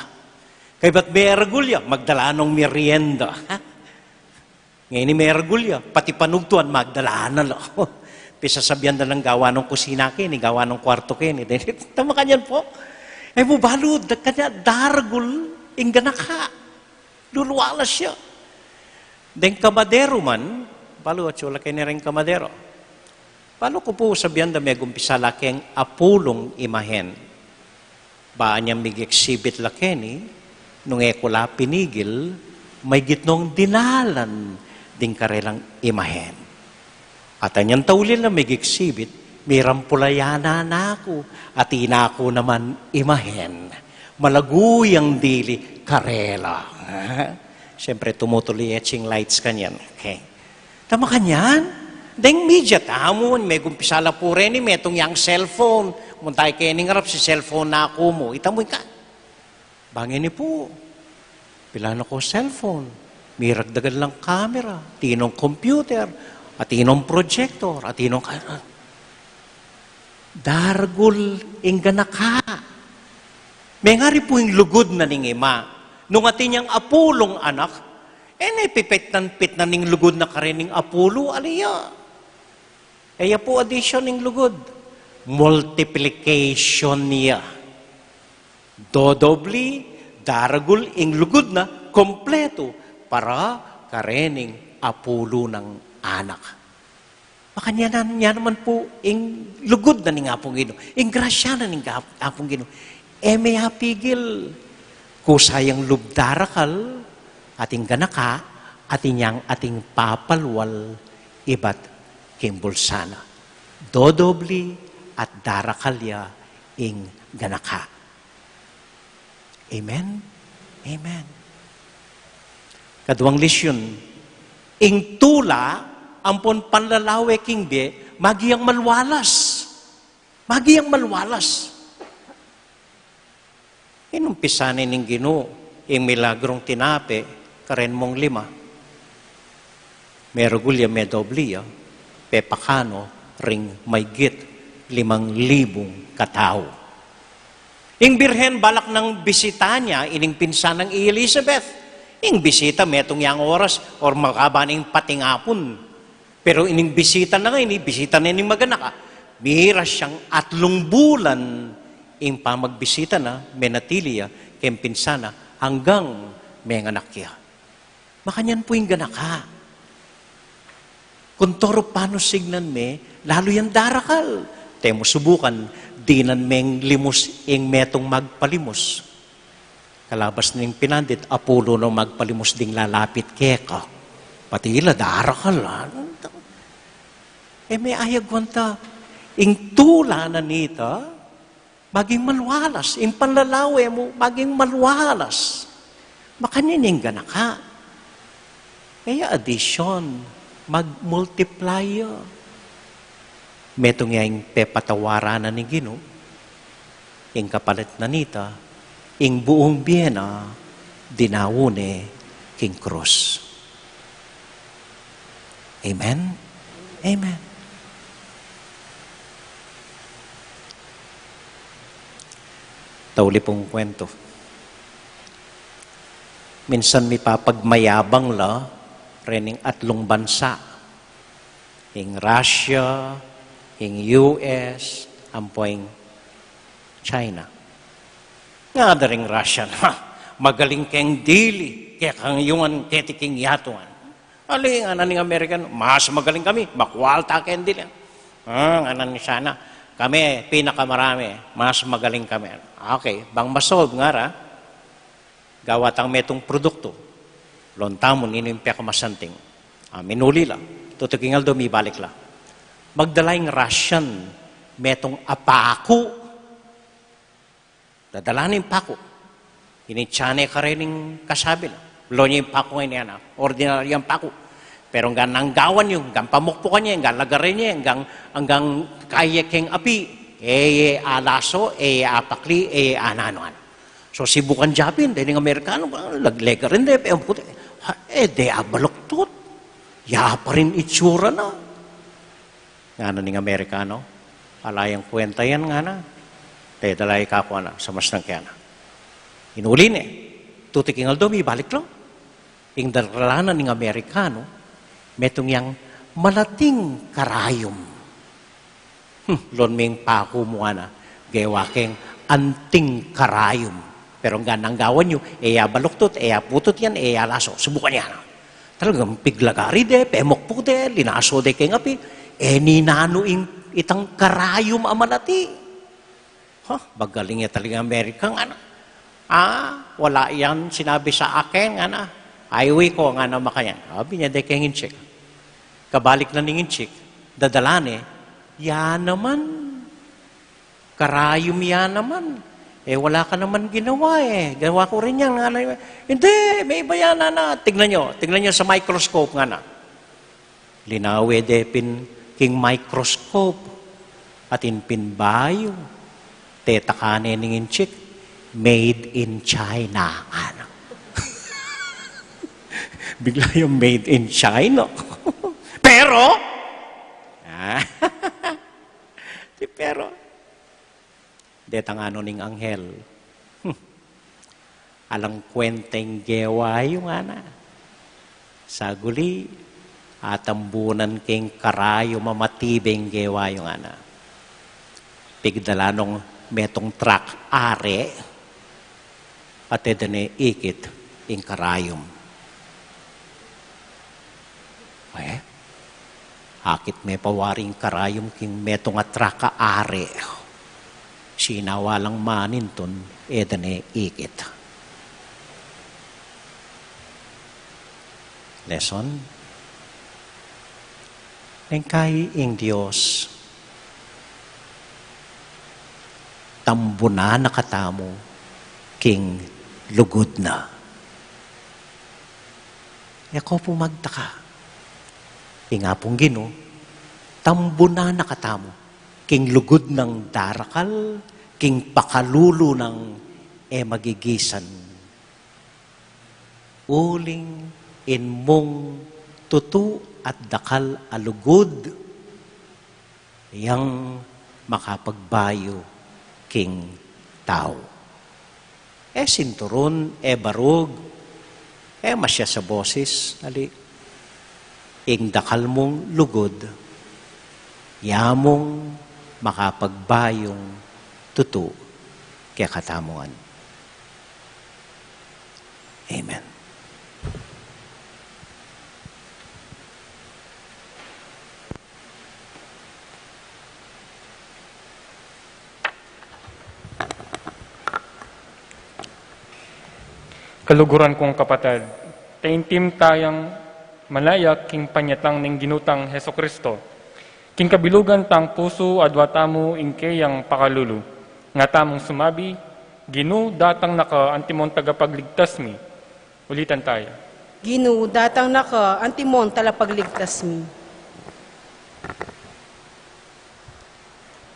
Kaybat meragul ya, magdala nong merienda. Ngeni meragul ya, pati panugtuan magdala na la. Pisasabian da lang gawa nong kusina keni, gawa nong kwarto keni. Deni, tama kanyan pu. E mu balu, da-, kanya daragul ing ganaka. Lulualas ya. Deng kamadero man, balu atsu la keni reng kamadero. Balu ku pu sabian da megumpisa la keng apulung imahen. Ba anyang mig-exhibit la keni, nung e ku la pinigil, maygit nong dinalan ding karelang imahen. At anyang tauli la mig-exhibit, mirampulayanan na ku, at inaku naman imahen. Malagu yang dili karela. Siyempre, tumutuloy etching lights kanyan. Okay. Tama kanyan? Deng media tamu, megumpisa la pu reni, metung yang cellphone. Munta keni ngarap si cellphone na ku mu. Ita mu ika. Bang ini pu, pilan na ku cellphone. Miragdagan lang camera, tinong computer. Atin nong projector, atin nong ka-, daragul ing ganaka. Mengari pu ing lugud na ning ima. Nung atin yang apulung anak, e ne pipitnan-pitnan ing lugud na karening apulu, ali ya. E ya pu addition ing lugud. Multiplication ya. Dodobli, daragul ing lugud na kompletu para karening apulu nang anak. Makanyan ya naman pu ing lugud na ning Apung Ginu, ing grasya na ning Apung Ginu. E me apigil, kusa yang lub darakal, atin ganaka, atin yang atin papalwal ibat king bulsa na. Dodobli at darakal ya ing ganaka. Amen? Amen. Kaduang lesyun, ing tula ampon panlalawe king bie, maging malualas. Maging malualas. Inumpisa ne ning Ginu ing milagrung tinape karen mung lima. Merugul ya, medobli ya, pepakanu ring maygit limang libung katau. Ing Birhen balak nang bisitahan ya ining pinsan nang i Elizabeth. Ing bisita metung yang oras or makaba ning patingapun. Pero ining bisita na ngeni, bisita na ining maganaka. Mira siyang atlung bulan ing pamagbisita na, menatili ya keng pinsan na anggang menganak ya. Makanyan pu ing ganaka. Kuntoru panusignan me, lalu yang darakal. Te mu subukan, dinan meng limus ing metung magpalimus. Kalabas ning pinandit, apulu no magpalimus ding lalapit keka. Pati ila darakal, a. E me ayagwan ta, ing tula na nita, maging malualas. Ing panlalawe mu, maging malualas. Makanyan ing ganaka. E ya addition, mag-multiply ya. Metung ya ing pepatawaran na ning Ginu, ing kapalit na nita, ing buung bie na dinaun ne king krus. Amen? Amen. Tauli pung kwento. Minsan mipapagmayabang la rening atlung bansa. Ing Russia, ing U S, ampo ing China. Ngana da ring Russian, "Ha, magaling keng dili, kekang yungan keti king yatuan." Ali, ngana ning American, "Mas magaling kami, makwalta keng dili." A, ngana ning China, "Kami, pinakamarami, mas magaling kami." Okay, bang masolve, ngara, gawa tang metung produktu. Lontamu ninu ing pekamasanting. A, minuli la. Tutu king aldo mibalik la. Magdala ing Russian metung a paku. Dadala ne ing paku. Ini China karening kasabi la. Lo ne ing paku ngeni, ana, ordinaryang paku. Pero anggang nanggawan yu, anggang pamukpukan ye, anggang lagarin ye, anggang, anggang kaya keng api, e ye alaso, e ye apakli, e ye ananu-anu. So, sibukan Japin, deni ing Amerikanu, lag-, legarin de, e, puti. Ha, e, de abaluktot. Ya pa rin itsura na. Ngana ning Amerikanu, "Ala yang kwenta yan," ngana. "Te, dala ya kaku," ana, samasnang ke, ana. Inuli ne. Tutu king aldo mibalik la. Ing dala na ning Amerikanu, metung yang malating karayum. Hmm, lon me ing paku mu, ana, gewa keng anting karayum. Pero anggang nanggawan yu, e ya baluktot, e ya putut yan, e ya laso. Subukan ya, ana. Talagang piglagari de, pemukpuk de, linaso de keng api, e ninanu ing itang karayum a malati. Ha, magaling ya talaga ing Amerika, ngana. A, wala yang sinabi sa akin, ngana. Ay, uwi ko, ngana, makanyan. Abi ne de keng inchik. Kabalik na ning inchik, dadala ne, ya naman. Karayum ya naman. E, wala ka naman ginawa, e. Gawa ku rin yan, ngana. Hindi, me iba yan, ngana. Tignan yu, tignan yu sa microscope, ngana. Linawe de pin king microscope, atin pin bayu, tetakane ning inchik, "Made in China," ngana. Bigla yang "Made in China." Pero, Detang anu ning anghel, "Hmm, alang kwenta ing gewa yu," ngana. "Saguli, atambunan ke ing karayum a matibe ing gewa yu," ngana. Pigdala nong metung trak are, at e da ne ikit ing karayum. E, akit me pa wari ing karayum king metung a trak a are. Sinawa lang manintun, e da ne ikit. Lesson. Neng kai ing Dios, tambunan na katamu king lugud na. E ko pu magtaka. Ing Apung Ginu, tambunan na katamu king lugud nang darakal, king pakalulu nang e magigisan. Uling ing mung tutu at dakal a lugud, yang makapagbayu king tau. E sinturun, e barug, e masias a bosis, ali, ing dakal mung lugud, ya mung makapagbayung tutu kekatamu ngan. Amen. Kaluguran kung kapatad, taimtim tayang manaya king panyatang ning Ginu tang Jesucristo. King kabilugan tang pusu, adua tamu ing keyang pakalulu. Nga tamung sumabi, "Ginu, datang na ka, antimong tagapagligtas mi." Ulitan taya. "Ginu, datang na ka, antimong talapagligtas mi."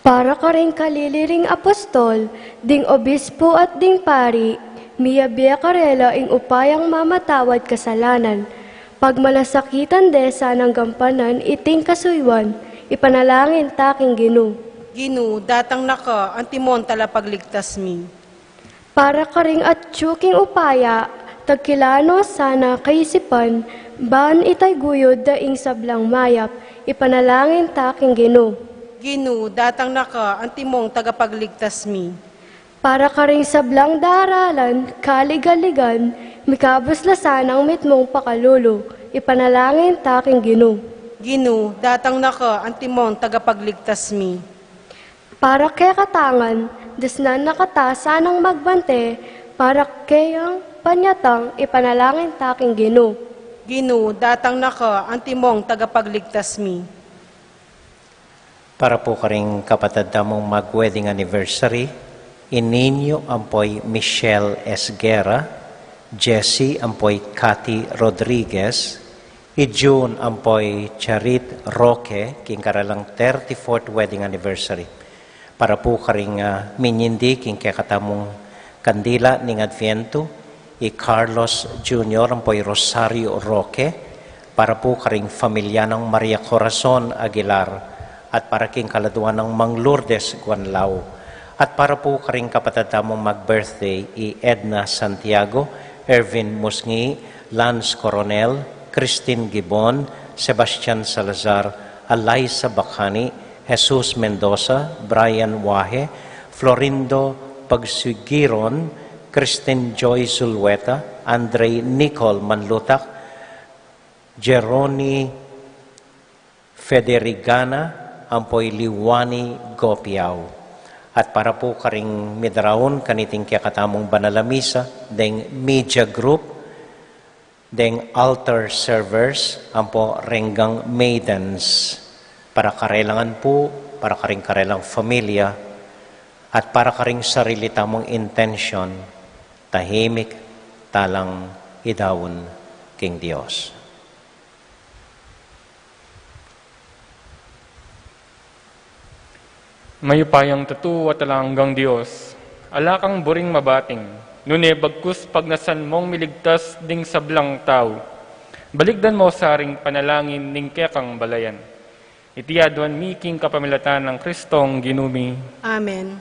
Para karing kalili ring apostol, ding obispo at ding pari, miyabie karela ing upayang mamatawad kasalanan. Pagmalasakitan de sanang gampanan iting kasuyuan, ipanalangin ta king Ginu. "Ginu, datang na ka, antimong talapagligtas mi." Para karing atyu king upaya, tagkilano sana kaisipan, ban itaguyud da ing sablang mayap, ipanalangin ta king Ginu. "Ginu, datang na ka, antimong tagapagligtas mi." Para karing sablang daralan, kaligaligan, mikabus la sanang mitmung pakalulu, ipanalangin ta king Ginu. "Ginu, datang na ka, antimong tagapagligtas mi." Para kekatang ngan, dasnan na kata sanang magbante, para keyang panyatang ipanalangin ta king Ginu. "Ginu, datang na ka, antimong tagapagligtas mi." Para pu karing kapatad tamung mag-wedding anniversary, i Nino ampo i Michelle Esguerra, Jessie ampo i Cathy Rodriguez, i June ampo i Charit Roque, king karelang thirty-fourth wedding anniversary. Para pu karing, ah, minyindi king kekatamung kandila ning Adviento, i Carlos Junior ampo i Rosario Roque, para pu karing familia nang Maria Corazon Aguilar, at para king kaladua nang Mang Lourdes Guanlao, at para pu karing kapatad tamung mag-birthday, i Edna Santiago, Ervin Musngi, Lance Coronel, Christine Gibon, Sebastian Salazar, Alaisa Bacani, Jesus Mendoza, Brian Wahe, Florindo Pagsugiron, Christine Joy Zulueta, Andre Nicole Manlutak, Jeroni Federigana, ampo i Liwani Gopiao. At para pu karing midaraun kaniting kekatamung banal a misa, deng media group, deng altar servers, ampo renggang maidens, para karelangan pu, para karing karelang familia, at para karing sarili tamung intensyon, tahimik talang idaun king Dios. Mayupayang tutu at alang anggang Dios, ala kang buring mabating, nune bagkus pagnasan mong miligtas ding sablang tau. Balikdan mo sa ring panalangin ning kekang balayan. Iti aduan mi king kapamilatan nang Kristong Ginu mi. Amen.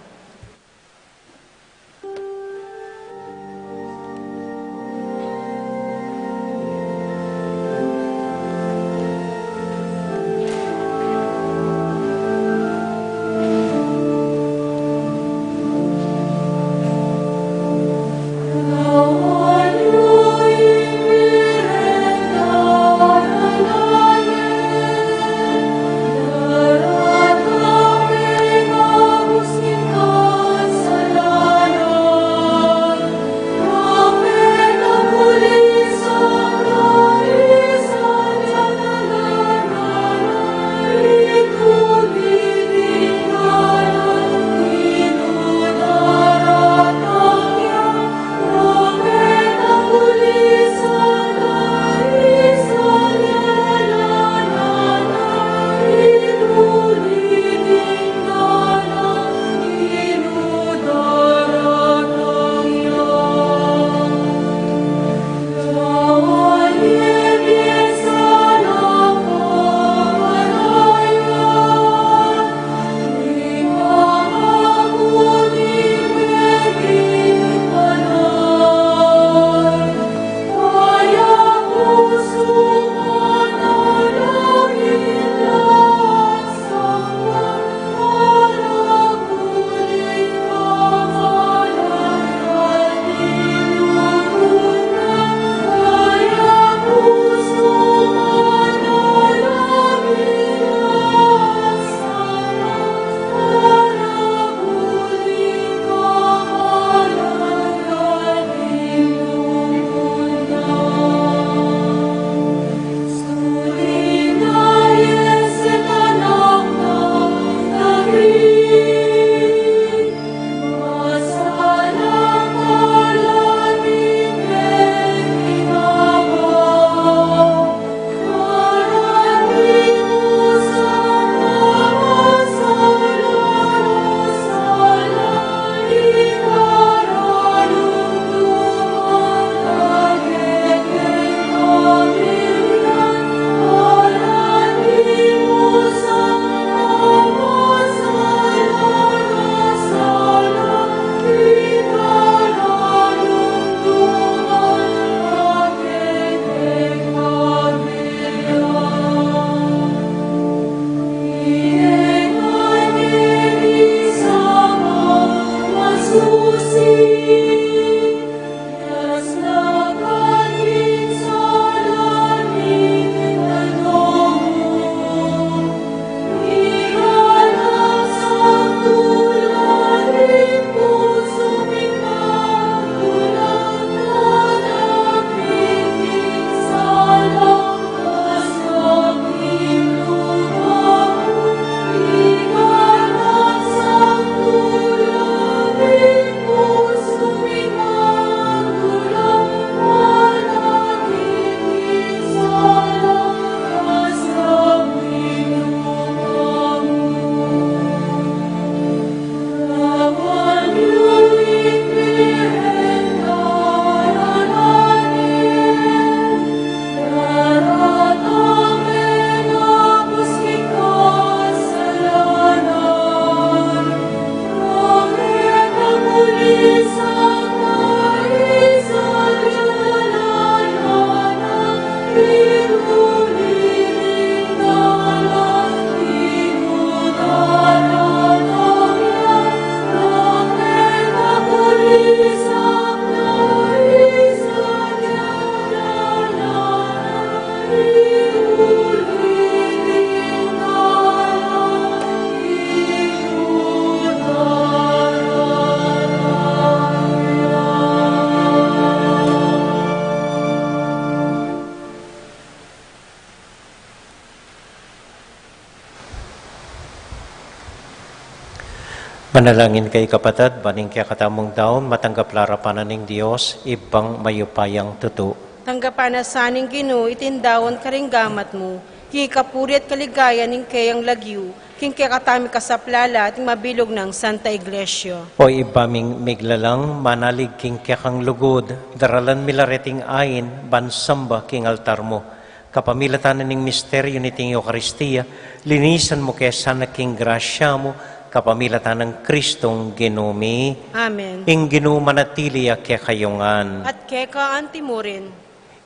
Manalangin kayu, kapatad, ban ing kekatamung daun matanggap la arapan na ning Dios, Ibpang mayupayang tutu. Tanggapan na sa ning Ginu iting daun karing gamat mu, king kapurian at kaligayan ning keyang lagyu, king kekatamung kasaplalan at ning mabilug nang Santa Iglesia. O Ibpa ming miglalang, manalig king kekang lugud, daralan mi la reting ain ban samba king altar mu. Kapamilatan na ning misteryu niting Eukaristia, linisan mu ke sana king grasya mu, kapamilatan nang Kristong Ginu mi. Amen. Ing Ginu manatili ya kekayu ngan. At keka anti mu rin.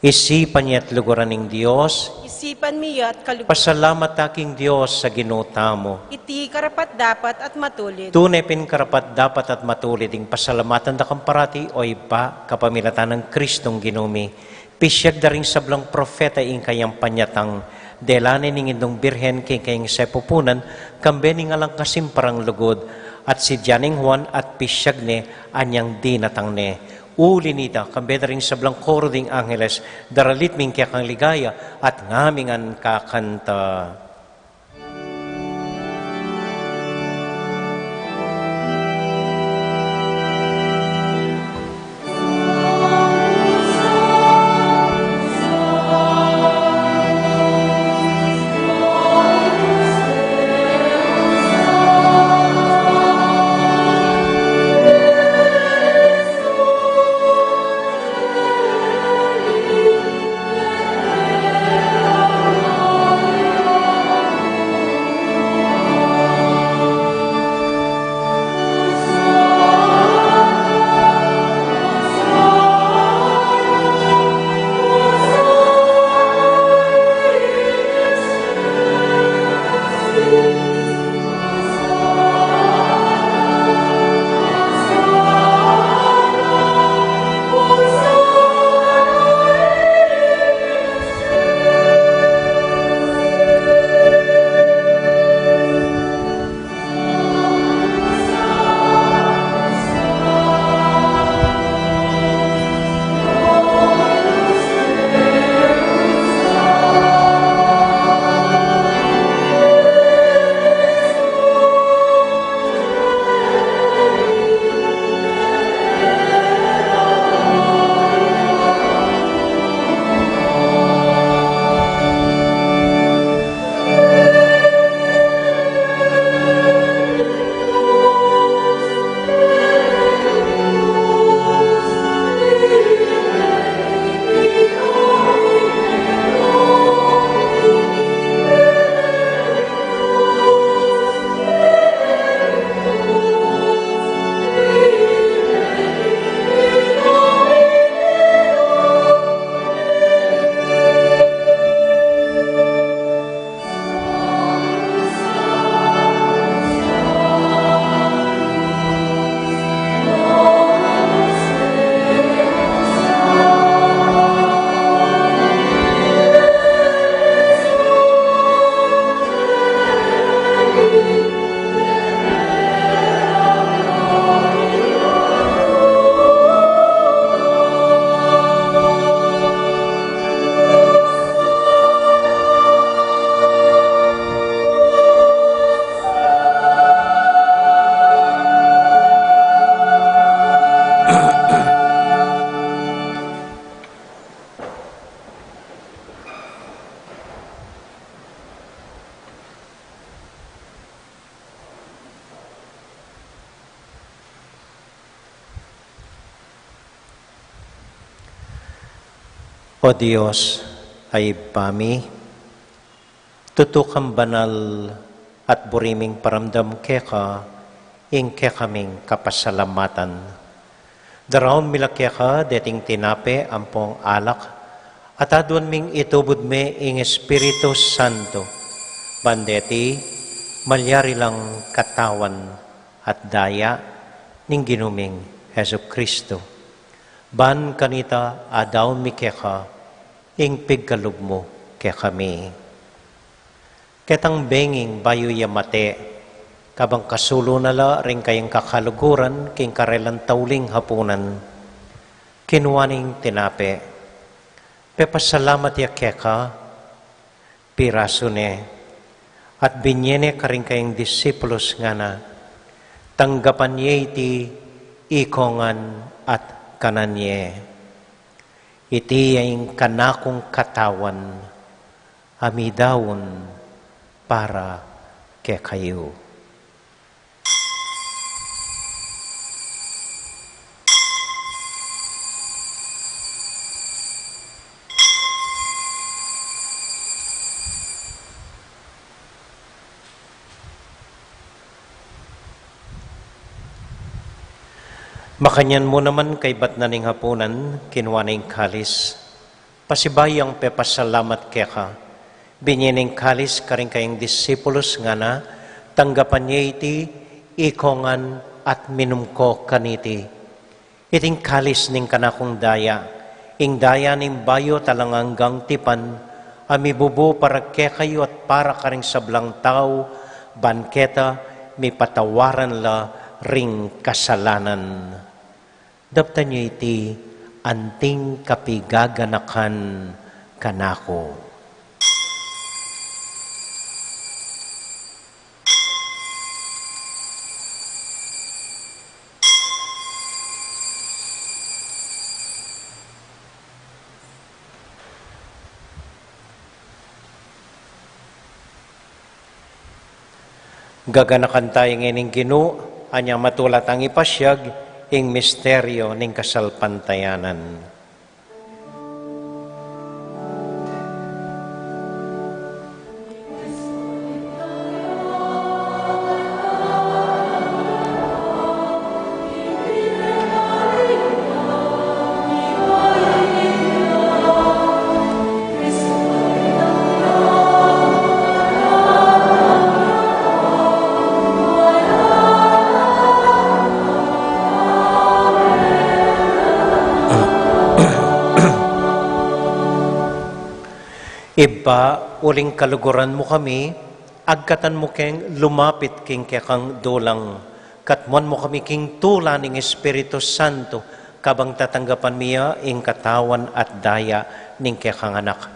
Isipan ya at luguran ning Dios. Isipan mi ya at kaluguran. Pasalamat ta king Dios a Ginu tamu. Iti karapat-dapat at matulid. Tune pin karapat-dapat at matulid ing pasalamatan da kang parati, o Ibpa, kapamilatan nang Kristong Ginu mi. Pisiag da ring sablang propeta ing kayang panyatang, dela ne ning Indung Birhen king kayang sepupunan, kambe ning alang kasimparang lugud, at si Dianeng Juan at pisiag ne anyang dinatang ne. Uli nita, kambe da ring sablang koro ding angeles, daralit mi ing kekang ligaya, at ngamingan kakanta. O Dios, a Ibpa mi, tutu kang banal at buri ming paramdam keka ing kekaming kapasalamatan. Daraun mi la keka deting tinape ampong alak, at aduan ming itubud me ing Espiritu Santo, ban deti malyari lang katawan at daya ning Ginu ming Jesucristo. Ban kanita adaun mi keka ing pigkalub mu kekami. Ketang benging bayu ya mate, kabang kasulu na la ring kayang kakaluguran king karelang tauling hapunan, kinua ne ing tinape, pepasalamat ya keka, pirasu ne, at binye ne karing kayang disipulus, ngana, Tanggapan ye iti ikongan at kanan ye. Iti ya ing kanakung katawan a midaun para kekayu. Makanyan mu naman kaybat na ning hapunan, kinua ne ing kalis, pasibayu yang pepasalamat keka, binye ne ing kalis karing kayang disipulus, ngana: Tanggapan ye iti ikongan at minum ko kaniti. Iting kalis ning kanakung daya, ing daya ning bayu at alang anggang tipan, a mibubu para kekayu at para karing sablang tau, ban keta mipatawaran la ring kasalanan. Daptan yu iti anting kapigaganakan kanaku. Gaganakan taya ngening Ginu, anya matula tang ipasiag ing misteryu ning kasalpantayanan. Ibpa, uling kaluguran mu kami, agkatan mu keng lumapit king kekang dulang, katmuan mu kami king tula ning Espiritu Santo, kabang tatanggapan mi ya ing katawan at daya ning kekang Anak.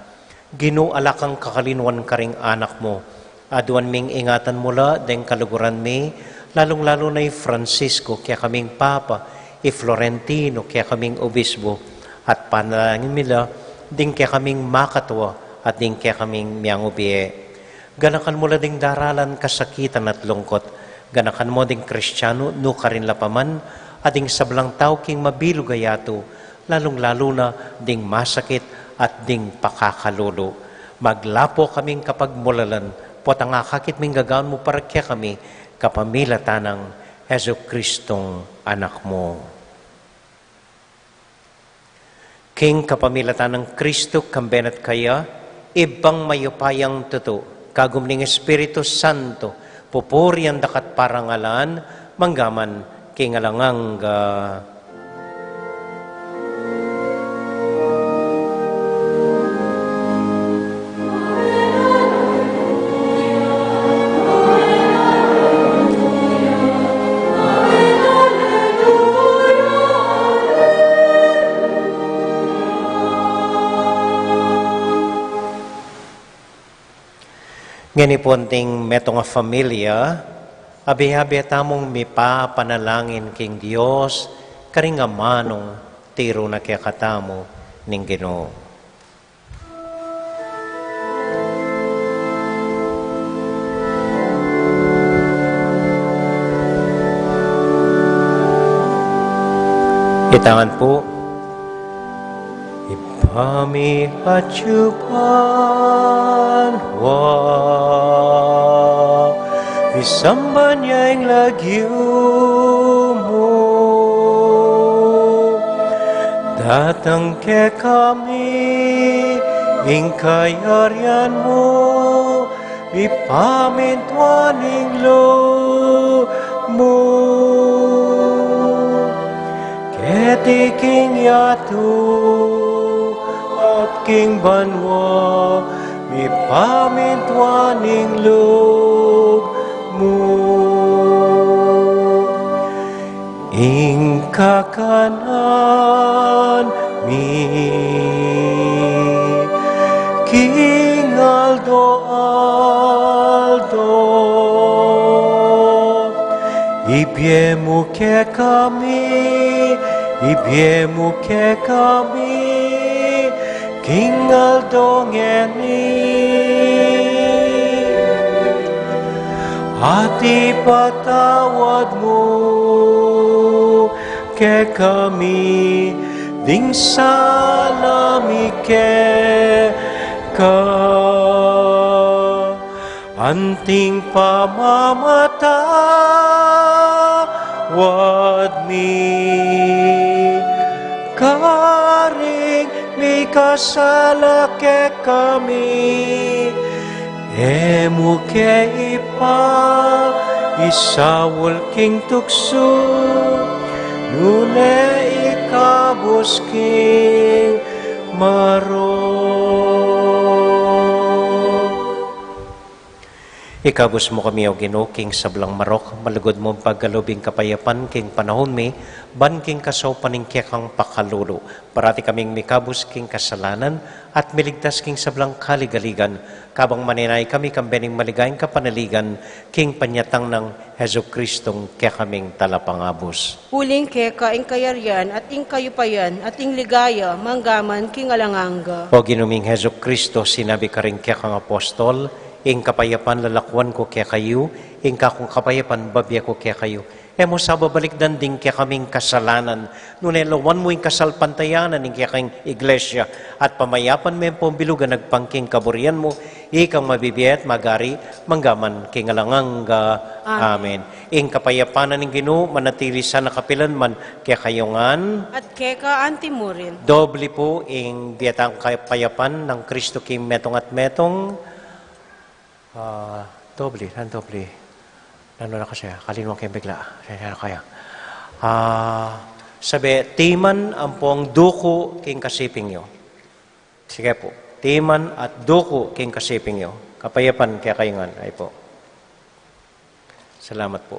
Ginu, ala kang kakalinuan karing anak mu. Aduan ming ingatan mu la deng kaluguran mi, lalung-lalu na i Francisco, kekaming Papa, i Florentino, kekaming Obispo, at panalangin mi la ding kekaming makatua at ding kekaming miangubie. Ganakan mu la ding daralan kasakitan at lungkot. Ganakan mu ding Kristiano nukarin la pa man, at ding sablang tau king mabilug a yatu, lalung-lalu na ding masakit at ding pakakalulu. Maglapo kaming kapagmulalan, potang akakit ming gagawan mu para kekami, kapamilatan nang Jesucristong Anak mu. King kapamilatan nang Kristo, kambe na at kaya, Ibpang mayupayang tutu, kagum ning Espiritu Santo, pupurian da ka at parangalan, mangga man king alang angga. Ngeni pu, anting metung a familia, abe-abe tamung mipapanalangin king Dios, karing amanung tiru na kekatamu ning Ginu. Itangan pu. Ibpa mi atsu ka banua, misamban ya ing lagyu mu, datang kekami ing kayarian mu, mipamintuan ing lub mu. Keti king yatu at king banua, mipamintuan ing lub mu. Ing kakanan mi king aldo-aldo, Ibie mu kekami, ibie mu kekami, king aldo ngeni. At ipatawad mu kekami ding sala mi keka. Anting pamamatawad mi karing mikasala kekami. E mu ke ipaisaul king tuksu, nune ikabus king marok. Ikabus mu kami, O Ginu, king sablang marok, malugud mung pagkalub ing kapayapan king panaun mi, ban king kasaupan ning kekang pakalulu, parati kaming mikabus king kasalanan, at miligtas king sablang kaligaligan, kabang manenaya kami kambe ning maligayang kapanaligan, king panyatang nang Jesucristong kekaming Talapangabus. Uling keka ing kayarian, at ing kayupayan, at ing ligaya, manggaman king alang angga. O Ginu ming Jesucristo, sinabi karing kekang apostol, ing kapayapan lalakuan ku kekayu, ing kakung kapayapan babie ku kekayu. E mu sa babalikdan ding kekaming kasalanan, nune lawan mu ing kasalpantayanan ning kekang Iglesia, at pamayapan me ampong bilugan agpang king kaburian mu, ikang mabibie at magari, manggaman king alang angga. Amen. Amen. Ing kapayapan na ning Ginu, manatili sana kapilanman kekayu ngan. At keka anti murin. Doble pu ing bie tang kapayapan nang Kristo king metung at metung. Ah, doble, nanu doble? Nanu na kasi, ah, kalinwan ke bigla. Pasensya na kayu. Ah, sabi, timan ampong duku king kasiping yu. Sige pu. Timan at duku king kasiping yu. Kapayapan kekayu ngan. Ay pu. Salamat pu.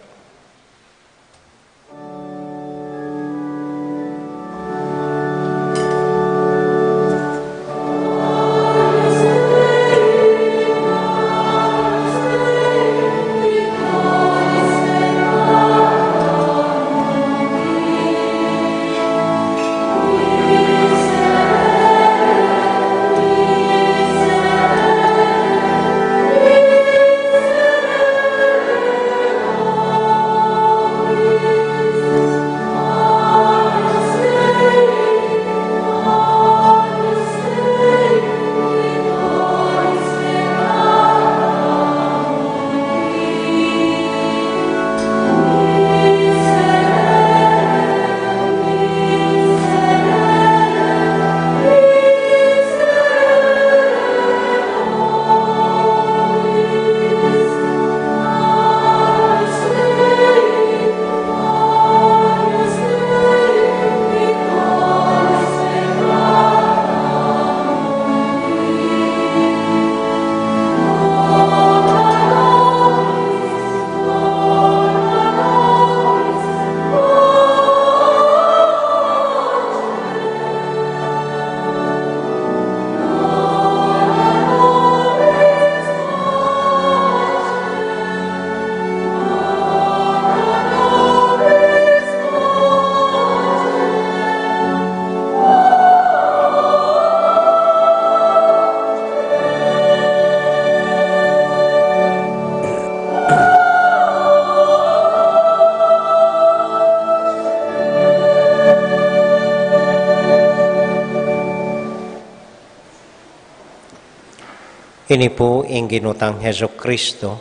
Ini pu ing Ginu tang Jesucristo,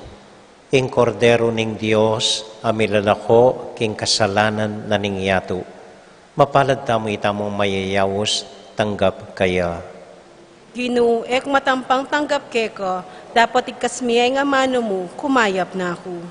ing Kordero ning Dios a milalako king kasalanan na ning yatu. Mapalad tamu itamung mayayaus tanggap kaya. Ginu, e ku matampang tanggap keka, dapot igkas me ing amanu mu, kumayap na ku.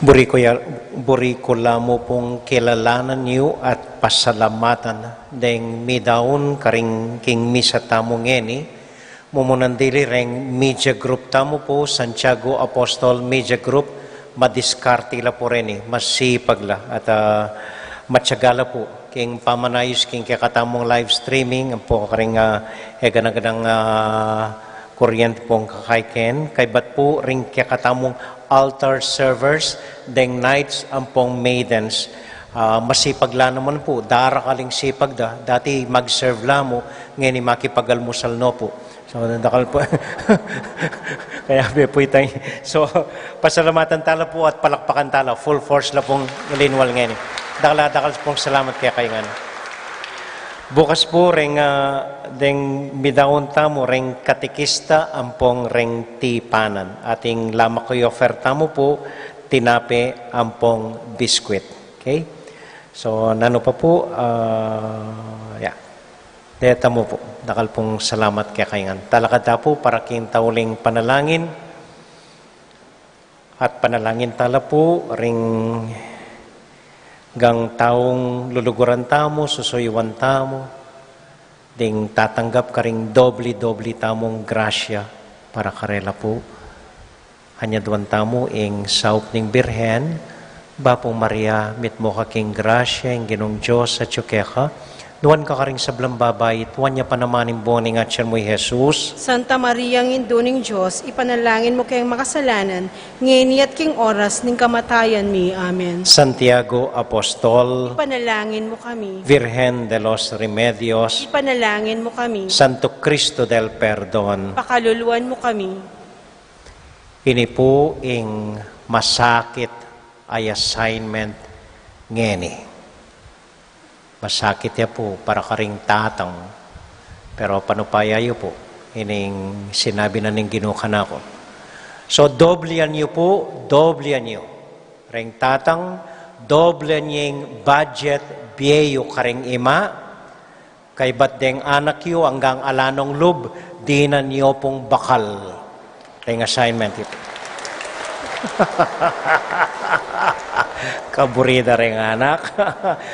Buri ku ya, buri ku la mu pung kilalanan yu at pasalamatan deng midaun karing king misa tamu ngeni, mumunan dili reng media group tamu pu, Santiago Apostol Media Group, madiskarte la pu reni, masipag la, at, ah, matiaga la pu king pamanayus king kekatamung live streaming, ampo karing, ah, e gana-ganang, ah, kuryente pung kakaiken, kaybat pu ring kekatamung altar servers, deng knights ampong maidens. Ah, masipag la naman pu, darakal ing sipag da, dati mag-serve la mu, ngeni makipagalmusal no pu. So, dakal pu. Kaya be pu itang. So, pasalamatan tala pu at palakpakan tala. Full force la pung linwal ngeni. Dakal, dakal pung salamat kekayu ngan. Bukas pu reng, ah, deng midaun tamu reng katekista ampong reng tipanan. Atin la makioffer tamu pu, tinape ampong biskwit. Okay? So, nanu pa pu, ah, ya. Deta mu pu, dakal pung salamat kekayu ngan. Talakad ta pu para king tauling panalangin. At panalangin tala pu, ring gang taung luluguran tamu, susuyuan tamu, ding tatanggap karing dobli-dobli tamung grasya para karela pu. Anyaduan tamu ing saup ning Birhen, Bapu Maria, mitmu ka king grasya, ing Ginung Dios atyu keka, nuan ka karing sablang babai, at nuan ya pa naman ing bunga ning atian mu, i Jesus. Santa Maria, Indu ning Dios, ipanalangin mu keng makasalanan, ngeni at king oras ning kamatayan mi. Amen. Santiago Apostol, ipanalangin mu kami. Virgen de los Remedios, ipanalangin mu kami. Santo Cristo del Perdon, pakaluluan mu kami. Ini pu ing masakit a assignment ngeni. Masakit ya pu para karing tatang. Pero panupaya yu pu ining sinabi na ning Ginu kanaku. So, doblian yu pu, doblian yu. Reng tatang, doblian yu ing budget bie yu karing ima, kaybat deng anak yu anggang ala nong lub, dinan yu pung bakal. Reng assignment yu pu. Kaburi da reng anak.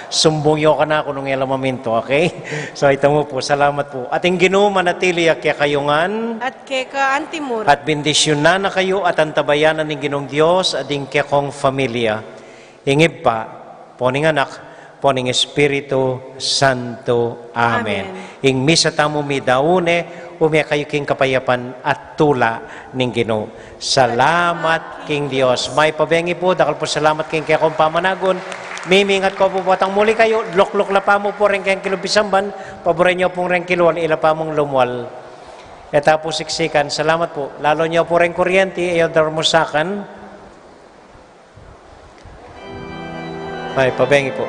Sumbung yu kanaku nung e la mamintu, okay? So, ita mu pu, salamat pu. At ing Ginu manatili ya kekayu ngan. At keka antimurin. At bendisyunan na kayu at antabayanan ning Ginung Dios at ding kekong familia. Ing Ibpa, ampo ning Anak, ampo ning Espiritu Santo. Amen. Amen. Ing misa tamu midaun ne, ume kayu king kapayapan at tula ning Ginu. Salamat king Dios. Mayap a bengi pu, dakal pu salamat king kekong pamanagun. Mimingat ku pu potang muli kayu, lukluk la pa mu pu reng keng kilub pisamban, paburen yu pung reng kilwal, ila pa mung lumwal. E ta pu siksikan, salamat pu. Lalu yu pu reng kuryente, e yu darmusakan. Mayap a bengi pu.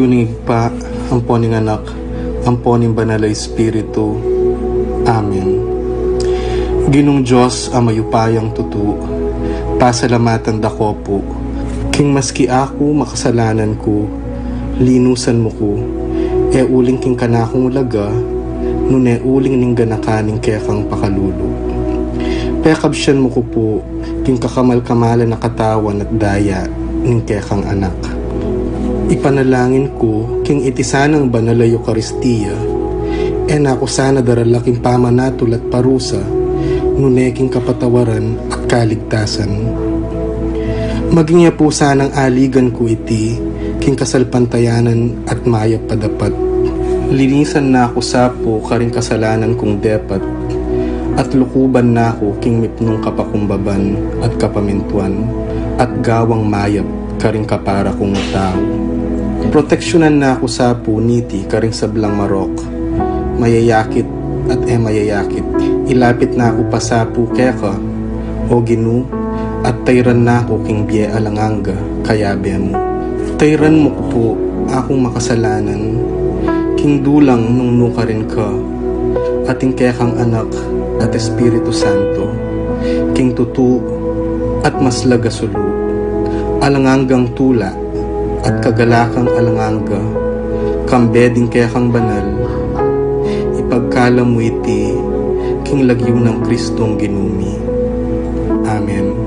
Ning Ibpa, ampo ning Anak, ampo ning Banal a Espiritu. Amen. Ginung Dios a mayupayang tutu, pasalamatan da ka pu, king maski aku makasalanan ku, linusan mu ku, e uling king kanakung laga, nune uling ning ganakan ning kekang pakalulu. Pekabsian mu ku pu, king kakamal-kamalan a katawan at daya ning kekang Anak. Ipanalangin ku, king iti sanang banal a Eukaristia, e na ku sana darala king pamanatul at parusa, nune king kapatawaran at kaligtasan. Maging ya pu sanang aligan ku iti, king kasalpantayanan at mayap a dapat. Linisan na ku sa pu karing kasalanan kung depat, at lukuban na ku king mipnung kapakumbaban at kapamintuan, at gawang mayap karing kapara kung tau. Proteksyunan na ku sa pu niti karing sablang marok, mayayakit at e mayayakit. Ilapit na ku pa sa pu keka, O Ginu, at tayran na ku king bie alang angga, kayabe mu. Tayran mu ku pu akung makasalanan, king dulang nung nukarin ka, at ing kekang Anak at Espiritu Santo, king tutu at maslag a sulu, alang anggang tula at kagalakang alang angga, kambe ding kekang banal, ipagkalam mu iti king lagyu nang Kristong Ginu mi. Amen.